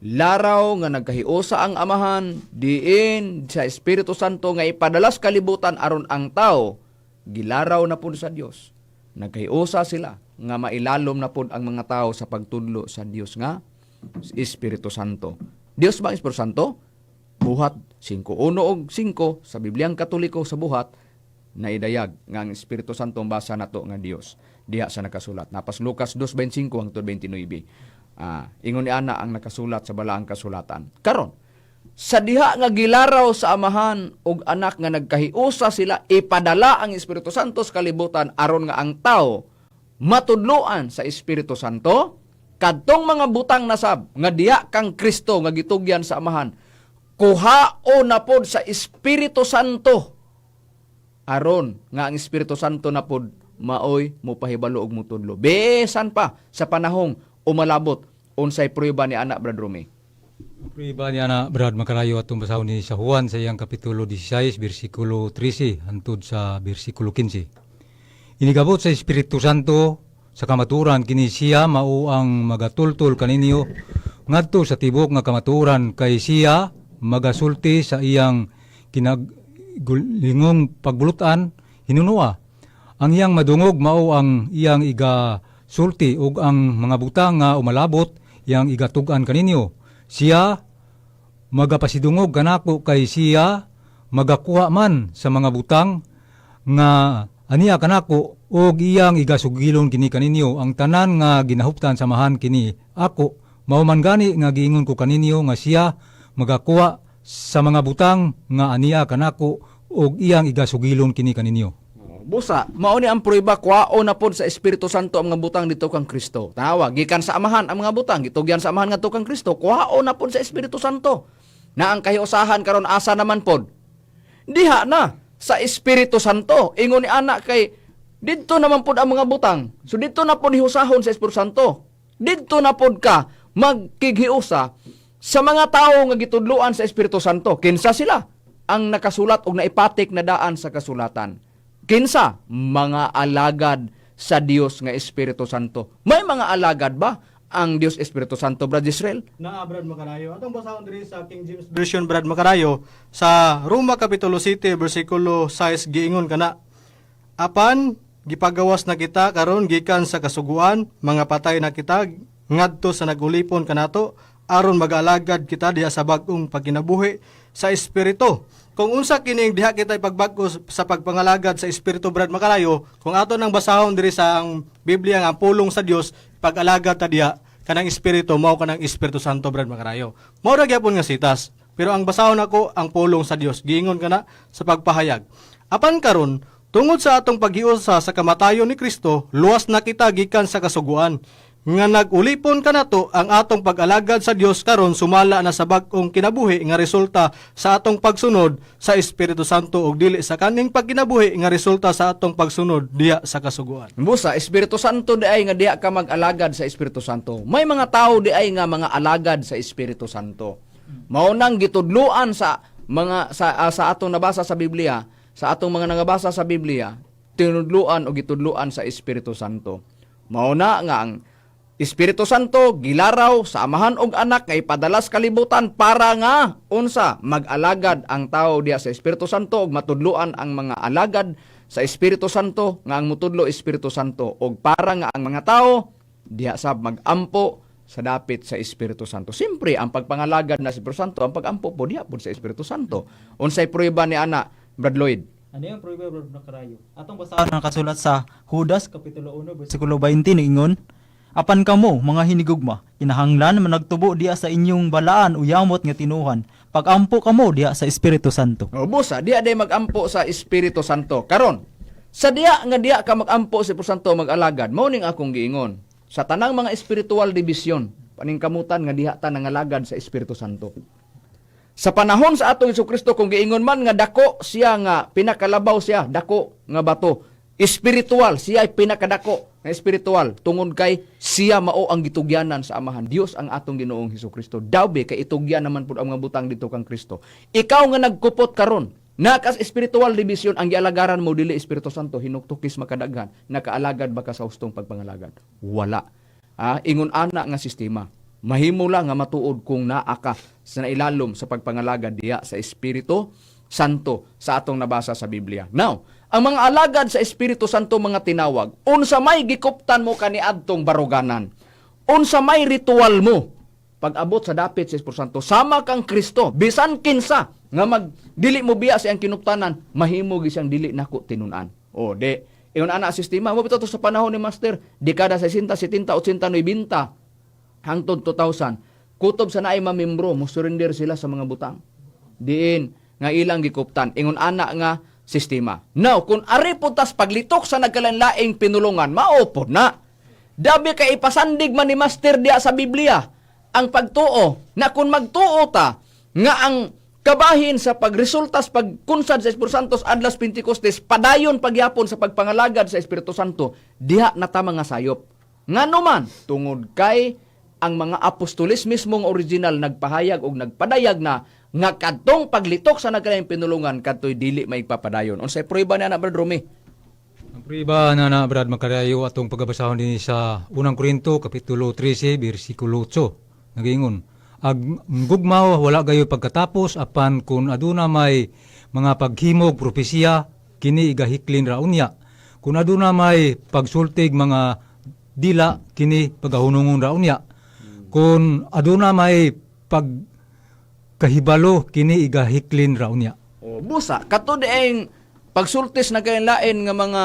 laraw nga nagkahiusa ang Amahan diin sa Espiritu Santo nga ipadala sa kalibutan aron ang tao gilaraw na pud sa Dios. Nagkahiusa sila nga mailalom na pud ang mga tao sa pagtudlo sa Dios nga Espiritu Santo. Dios ba ang Espiritu Santo? Buhat 5:1 og 5 sa Bibliang Katoliko, sa Buhat na idayag nga ang Espiritu Santo ang basa nato nga Dios diha sa nakasulat. Napas Lucas 2:25 hangtod 29. Ingon ni ana ang nakasulat sa balaang kasulatan. Karon, sa diha nga gilaraw sa Amahan ug Anak nga nagkahiusa sila ipadala ang Espiritu Santo sa kalibutan aron nga ang tao matudloan sa Espiritu Santo, kadtong mga butang nasab nga diha kang Kristo nga gitugyan sa Amahan, kuhao na pod sa Espiritu Santo aron nga ang Espiritu Santo na pod maoy mopahibalo og mutudlo bisan pa sa panahong umalabot. Unsay prueba ni ana, Brad Rumi? Prueba niya na, Brad Makarayo, atong basahon ni sa Juan sa iyang kapitulo 16, bersikulo 13, hantod sa bersikulo 15. Inigabot sa Espiritu Santo sa kamaturan, kini siya mao ang magatultol kaninyo ngadto sa tibok nga kamaturan, kay siya magasulti sa iyang kinagulingong pagbulutan hinunua. Ang iyang madungog mao ang iyang igasulti, ug ang mga butang nga umalabot iyang igatug-an kaninyo. Siya magapasidungog kanako kay siya magakuha man sa mga butang nga aniya kanako ug iyang igasugilon kini kaninyo. Ang tanan nga ginahuptan samahan kini ako. Mao man gani nga giingon ko kaninyo nga siya magakuha sa mga butang nga aniya kanako ug iyang igasugilon kini kaninyo. Busa, mao ni ang prueba kuao na pod sa Espiritu Santo ang mga butang dito kang Kristo. Tawa, gikan sa Amahan ang mga butang, gitugyan sa Amahan ngadto kang Kristo, kuao na pod sa Espiritu Santo. Na ang kahiusahan karon asa naman pod? Diha na sa Espiritu Santo. Ingon ni anak kay didto naman pod ang mga butang. So didto na pod husahon sa Espiritu Santo. Didto na pod ka magkighiusa sa mga tawo nga gitudloan sa Espiritu Santo. Kinsa sila? Ang nakasulat og naipatik na daan sa kasulatan. Kinsa? Mga alagad sa Dios nga Espiritu Santo. May mga alagad ba ang Dios Espiritu Santo, Brad Israel? Naa, Brad Makarayo. Atong basahon diri sa King James Version, Brad Makarayo, sa Roma Kapitulo 7 bersikulo 6 giingon kana. Apan gipagawas na kita karon gikan sa kasuguan, mga patay na kita ngadto sa nagulipon kanato aron mag-alagad kita diha sa bag-ong pagkinabuhi sa espiritu. Kung unsa kining diha kita ipagbag-o sa pagpangalagad sa espiritu, Brad Makarayo, kung ato nang basahon diri sa ang Biblia nga ang pulong sa Dios, pag-alagad ta diha kanang espiritu mao kanang Espiritu Santo, Brad Makarayo. Mao ra gyapon nga sitas. Pero ang basahon ako ang pulong sa Dios, giingon kana sa pagpahayag. Apan karon, tungod sa atong paghiusa sa kamatayon ni Kristo, luwas na kita gikan sa kasuguan. Nga nag-ulipon kanato, ang atong pag-alagad sa Dios karon sumala na sa bag-ong kinabuhi nga resulta sa atong pagsunod sa Espiritu Santo ug dili sa kaning pagkinabuhi nga resulta sa atong pagsunod diha sa kasuguan. Busa, Espiritu Santo di ay nga diha ka mag-alagad sa Espiritu Santo. May mga tao di ay nga mga alagad sa Espiritu Santo. Mao nang gitudluan sa mga sa atong nabasa sa Biblia, sa atong mga nangabasa sa Biblia, tinudluan o gitudluan sa Espiritu Santo. Mao na nga ang Espiritu Santo gilaraw sa Amahan og Anak nga ipadala sa kalibutan para nga unsa mag-alagad ang tao diha sa Espiritu Santo ug matudluan ang mga alagad sa Espiritu Santo nga ang mutudlo Espiritu Santo ug para nga ang mga tao diha sab magampo sa dapit sa Espiritu Santo. Siyempre, ang pagpangalagad na sa Espiritu Santo, ang pagampo po diha po sa Espiritu Santo. Unsay prueba ni ana, Brad Lloyd? Ano yung prueba, Brad Makarayo? Atong basahon ang nakasulat sa Judas kapitulo 1 bersikulo 20 niingon, "Apan kamo mga hinigugma, kinahanglan managtubo diha sa inyong balaan uyamot nga tinuhan. Pagampo kamo diha sa Espiritu Santo." O busa, diha day magampo sa Espiritu Santo. Karon, sa diha nga diha ka magampo sa Espiritu Santo mag-alagad, mao ning akong giingon. Sa tanang mga spiritual division, paningkamutan nga diha ta nangalagad sa Espiritu Santo. Sa panahon sa atong Kristo, kung giingon man nga dako siya nga pinakalabaw siya, dako nga bato, spiritual, siya ay pinakadako nga spiritual tungod kay siya mao ang gitugyanan sa Amahan. Dios ang atong Ginoong Hesus Kristo. Daw be kay itugyan naman pud ang mga butang dito kang Kristo. Ikaw nga nagkupot karon, nakas spiritual division ang gialagaran mo dili Espiritu Santo, hinuktukis makadaghan, nakaalagad ba ka sa hustong pagpangalagad? Wala. Ah, ingon ana nga sistema. Mahimo lang nga matuod kung naa ka sa nailalom sa pagpangalagad diha sa Espiritu Santo sa atong nabasa sa Biblia. Now, ang mga alagad sa Espiritu Santo mga tinawag, unsa may gikuptan mo kaniadtong baruganan, unsa may ritual mo pag-abot sa dapit sa Espiritu Santo, sama kang Kristo, bisan kinsa nga mag dili mo biya sa iyang kinuptanan, mahimo gi siyang dili nako tinun-an. O di, ingon ana sistema mo bitaw to sa panahon ni Master, dekada 60, 70, 80, 90 hangtod 2000, kutob sa naay mamembro, mo surrender sila sa mga butang. Diin nga ilang gikuptan, ingon ana nga sistema. Now, kung ari po tas paglitok sa nagkalanlaing pinulungan, mao pod na. Dabi kay ipasandig man ni Master diya sa Biblia ang pagtuo na kung magtuo ta nga ang kabahin sa pagresulta sa pagkunsad sa Espiritu Santo sa Adlas Pentecostes padayon pagyapon sa pagpangalagad sa Espiritu Santo, diha na ta mga sayop. Ngano man tungod kay ang mga apostoles mismong original nagpahayag og nagpadayag na nga kadtong paglitok sa nagkalaing pinulungan kadtoy dili maigpapadayon. Unsay prueba ni ana, Brad Rumi? Ang prueba na na, Brad Makarayo, atong pagabasahon din sa unang Korinto kapitulo 13 bersikulo 8. Nagingon, ag gugma wala gayo pagkatapos, apan kun aduna may mga paghimog propesiya, kini igahiklin ra unya. Kun aduna may pagsultig mga dila, kini pagahunungon ra unya. Kun aduna may pagkahibalo, kini igahiklin ra unya. O busa kato dieng pagsultis na lain nga mga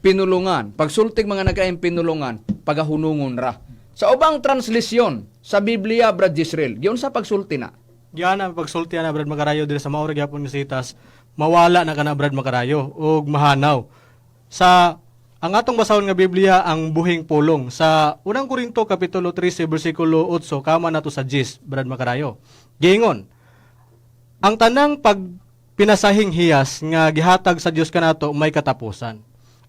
pinulungan, pagsultig mga nagkain pinulungan, pagahunungon ra. Sa ubang translasyon sa Biblia, Brad Jisrael, giunsa pagsulti na? Diyan ang pagsulti ana, Brad Makarayo, diri sa maura gyapon nga sitas, mawala na kana, Brad Makarayo, ug mahanaw. Sa ang atong basahon nga Biblia, ang Buhing Pulong, sa Unang Korinto kapitulo 13 bersikulo 8 kama nato sa 10, Brad Makarayo. Giingon, ang tanang pagpinasahing hiyas nga gihatag sa Dios kanato may katapusan.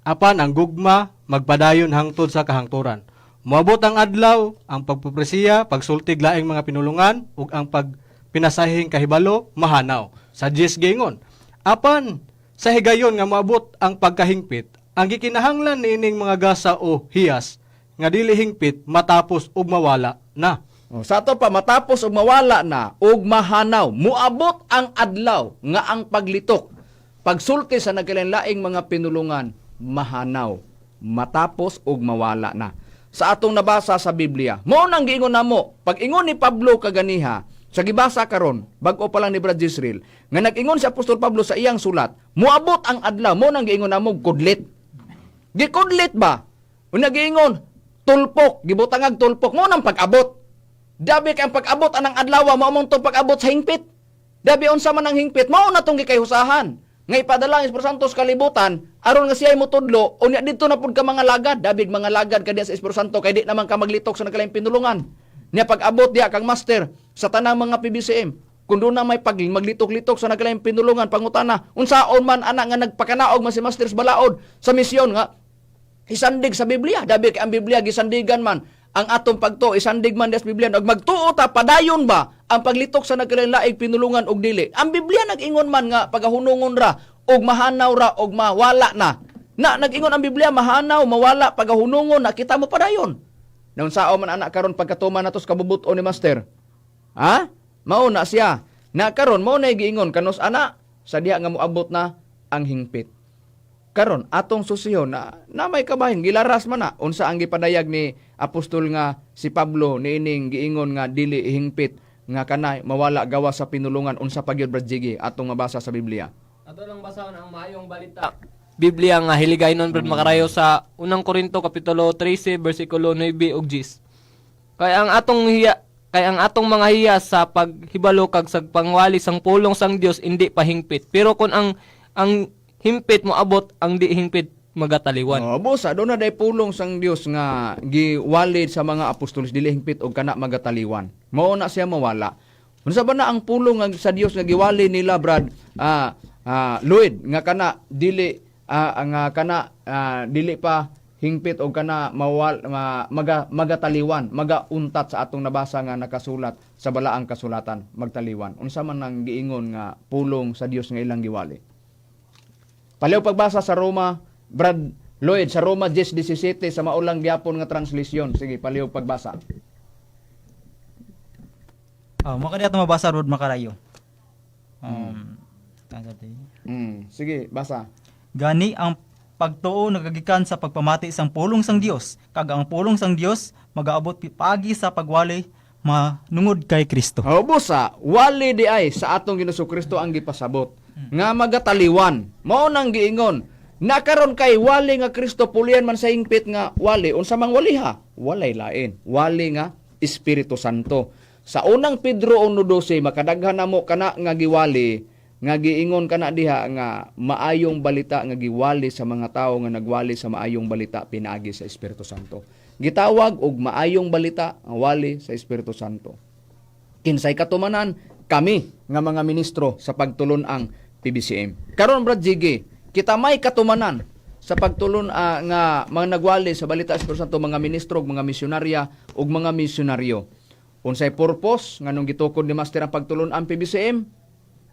Apan ang gugma magpadayon hangtod sa kahangturan. Moabot ang adlaw, ang pagpupresiya, pagsultig laing mga pinulungan ug ang pagpinasahing kahibalo mahanaw. Sa Diyos giingon. Apan sa higayon nga moabot ang pagkahingpit, ang gikinahanglan niining mga gasa o hiyas nga dili hingpit matapos ug mawala na. O, sa ato pa matapos og mawala na ug mahanaw, muabot ang adlaw nga ang paglitok, pagsulti sa nagkalainlaing mga pinulungan mahanaw, matapos ug mawala na. Sa atong nabasa sa Biblia, mao nang giingon namo, pag-ingon ni Pablo kaganiha, sa gibasa karon, bag-o pa lang ni Brad Jisrael, nga nag-ingon si Apostol Pablo sa iyang sulat, muabot ang adlaw, mao nang giingon namo kudlit. Gikudlit ba? Una giingon, tulpok, gibutangag tulpok, mo nang pag-abot. Dabi kay ang pag-abot anang adlaw, mao mong tong pag-abot sa hingpit. Dabi unsa man ang hingpit, mao na tong gikayhusahan. Nga ipadala ang Espiritu Santo sa kalibutan, aron nga siya'y motudlo, unya didto na pud ka mga lagad. Dabig mga lagad ka diya sa Espiritu Santo kay di naman ka maglitok sa nagkalaing pinulungan. Nya pag-abot diya kang master sa tanang mga PBCM, kung doon na may pag maglitok-litok sa nagkalaing pinulungan, pangutana, unsaon man ana nga nagpakanaog man si Master sa balaod sa misyon nga isandig sa Biblia. Dabi kay ang Biblia gisandigan man ang atong pagtuo, isandig man des Biblia. Og magtuo ta padayon ba ang paglitok sa nagkalainlaing pinulungan og dili? Ang Biblia nag-ingon man nga pagahunungon ra og mahanaw ra og mawala na. Na nag-ingon ang Biblia mahanaw, mawala, pagahunungon na kita mo padayon. Naunsao man anak karon pagkatuman nato sa kabubut-on ni Master? Ha? Mao na siya. Na karon mao na giingon kanus ana sa diha nga moabot na ang hingpit. Karon atong susiyon na, na may kabahin gilaras man na unsa ang gipadayag ni apostol nga si Pablo niining giingon nga dili hingpit nga kanay mawala gawa sa pinulungan, unsa pa gyud, Brad Jiggy, atong mabasa sa Biblia? Ato lang basahon ang maayong balita. Biblia nga hiligaynon, Brad Makarayo, sa Unang Korinto kapitulo 13 bersikulo 9 ug 10. Kay ang atong mga hiya sa paghibalo kag sa pangwali sang pulong sang Dios indi pahingpit. Pero kun ang himpit moabot, ang di hingpit magataliwan. Oh, busa do na day pulong sang Dios nga giwalid sa mga apostoles dili hingpit og kana magataliwan. Mao na siya mawala. Unsa ba na ang pulong nga sa Dios nga giwali nila, Brad Lloyd, nga kana dili nga kana dili pa hingpit og kana mawal maga magataliwan, magauntat sa atong nabasa nga nakasulat sa balaang kasulatan, magtaliwan? Unsa man ang giingon nga pulong sa Dios nga ilang giwali? Paliw pagbasa sa Roma, Brad Lloyd, sa Roma 10:17 sa maulang gyapon nga translation. Sige, paliw pagbasa. Ah, mo kani ato mabasa, Rod Makarayo. Sige, basa. Gani ang pagtuo nagagikan sa pagpamati sang pulong sang Dios, kag ang pulong sang Dios magaabot pagi sa pagwali manungod kay Kristo. O busa, wali di ay sa atong Ginoong Kristo ang gipasabot nga magataliwan. Mao nang giingon. Nakaron kay wali nga Kristo pulian man sa hingpit nga wali, unsa mang waliha? Walay lain. Wali nga Espiritu Santo. Sa Unang Pedro 1:12 makadaghan namo kana nga giwali nga giingon kana diha nga maayong balita nga giwali sa mga tawo nga nagwali sa maayong balita pinaagi sa Espiritu Santo. Gitawag og maayong balita ang wali sa Espiritu Santo. Kinsay katumanan? Kami nga mga ministro sa pagtulon ang PBCM. Karon, Brad Jiggy, kita may katumanan. sa pagtulon nga mga nagwali sa balita sa Espiritu Santo, mga ministro ug mga misyonarya ug mga misyonaryo. Unsay purpose nganong gitukod ni Master ang pagtulon ang PBCM?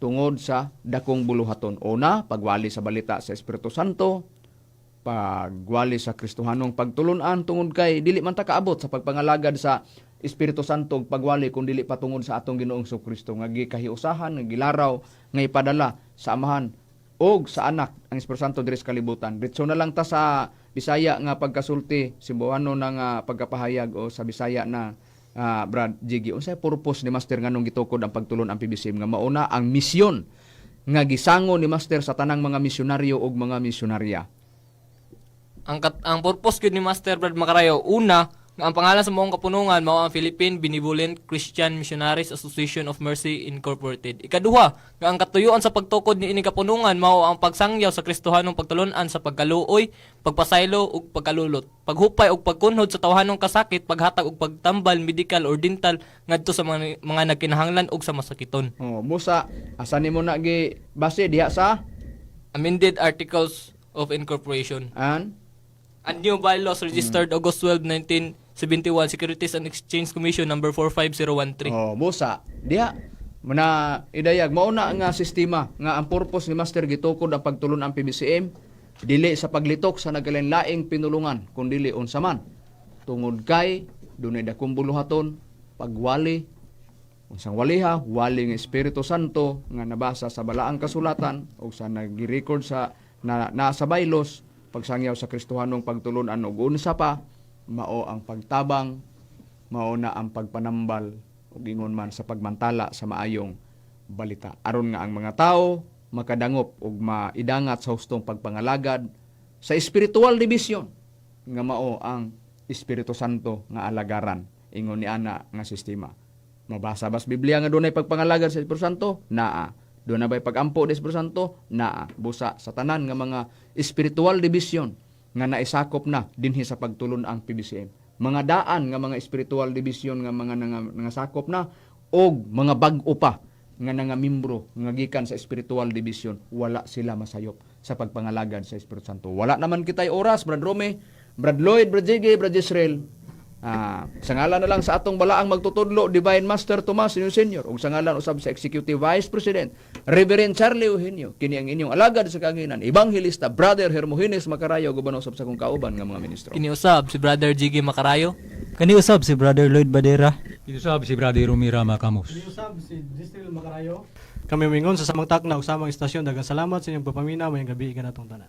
Tungod sa dakong buluhaton. Una, pagwali sa balita sa Espiritu Santo, pagwali sa Kristohanong pagtulunan, tungod kay dili man ta kaabot sa pagpangalagad sa Espiritu Santo ug pagwali kung dili patungod sa atong Ginoong Kristo nga gikahiusahan, nga gilaraw, nga ipadala sa Amahan og sa Anak ang Espiritu Santo diri sa kalibutan. Diretso na lang ta sa Bisaya nga pagkasulti, Cebuano na nga pagkapahayag o sa Bisaya na, Brad Jiggy, unsay purpose ni Master nganong gitukod ang pagtulon ang PBCM nga mauna ang misyon nga gisango ni Master sa tanang mga misyonaryo ug mga misyonarya? Ang purpose gyud ni Master Brad Makarayo, una, nga ang pangalan sa maong kapunungan mao ang Philippine Benevolent Christian Missionaries Association of Mercy Incorporated. Ikaduha, nga ang katuyuan sa pagtukod niini kapunungan mao ang pagsangyaw sa Kristohanong pagtulun-an sa pagkaluoy, pagpasaylo ug pagkalulot, paghupay ug pagkunhod sa tawhanong kasakit, paghatag ug pagtambal medical or dental ngadto sa mga nagkinahanglan ug sa masakiton. Oh, busa asa nimo na gi base diha sa Amended Articles of Incorporation. An And new bylaws registered August 12, 1971, Securities and Exchange Commission number 45013. Oh, busa diha na idayag mao na nga sistema nga ang purpose ni Master gitukod ang pagtulon ang PBCM dili sa paglitok sa nagkalain-laing pinulungan kun dili unsa man, tungod kay dunay dakong buluhaton, pagwali. Unsang waliha? Wali ng Espiritu Santo nga nabasa sa balaang kasulatan o sa nag-record sa na, nasa bylaws, pagsangyaw sa Kristohanong pagtulunan ug unsa pa, mao ang pagtabang, mao na ang pagpanambal ug ingon man sa pagmantala sa maayong balita aron nga ang mga tao makadangop ug maidangat sa hustong pagpangalagad sa spiritual division nga mao ang Espiritu Santo nga alagaran ingon ni ana nga sistema. Mabasa bas Biblia nga dunay pagpangalagad sa Espiritu Santo? Naa. Dunay bay pagampo sa Espiritu Santo? Naa. Busa sa tanan nga mga spiritual division nga naisakop na dinhi sa pagtulon ang PBCM. Mga daan nga mga spiritual division nga mga nangasakop na og mga bag-o pa nga nangamimbro nga gikan sa spiritual division, wala sila masayop sa pagpangalagad sa Espiritu Santo. Wala naman kitay oras, Brad Rome, Brad Lloyd, Brad Jiggy, Brad Israel. Sa ngalan na lang sa atong balaang magtutudlo, Divine Master Tomas Senior Senior, ug sa ngalan usab sa Executive Vice President Reverend Charlie Eugenio, kini ang inyong alagad sa kahanginan, Evangelista Brother Hermogenes Macarayo, guban usab sa akong kauban nga mga ministro. Kiniusab si Brother Jiggy Macarayo. Kaniusab si Brother Lloyd Badera. Kinusab si Brother Romira Macamos. Usab si Jistril Macarayo. Kami mingon sa samang takna ug samang istasyon. Daghang salamat sa inyong pagpaminaw. Maayong gabi kanatong tanan.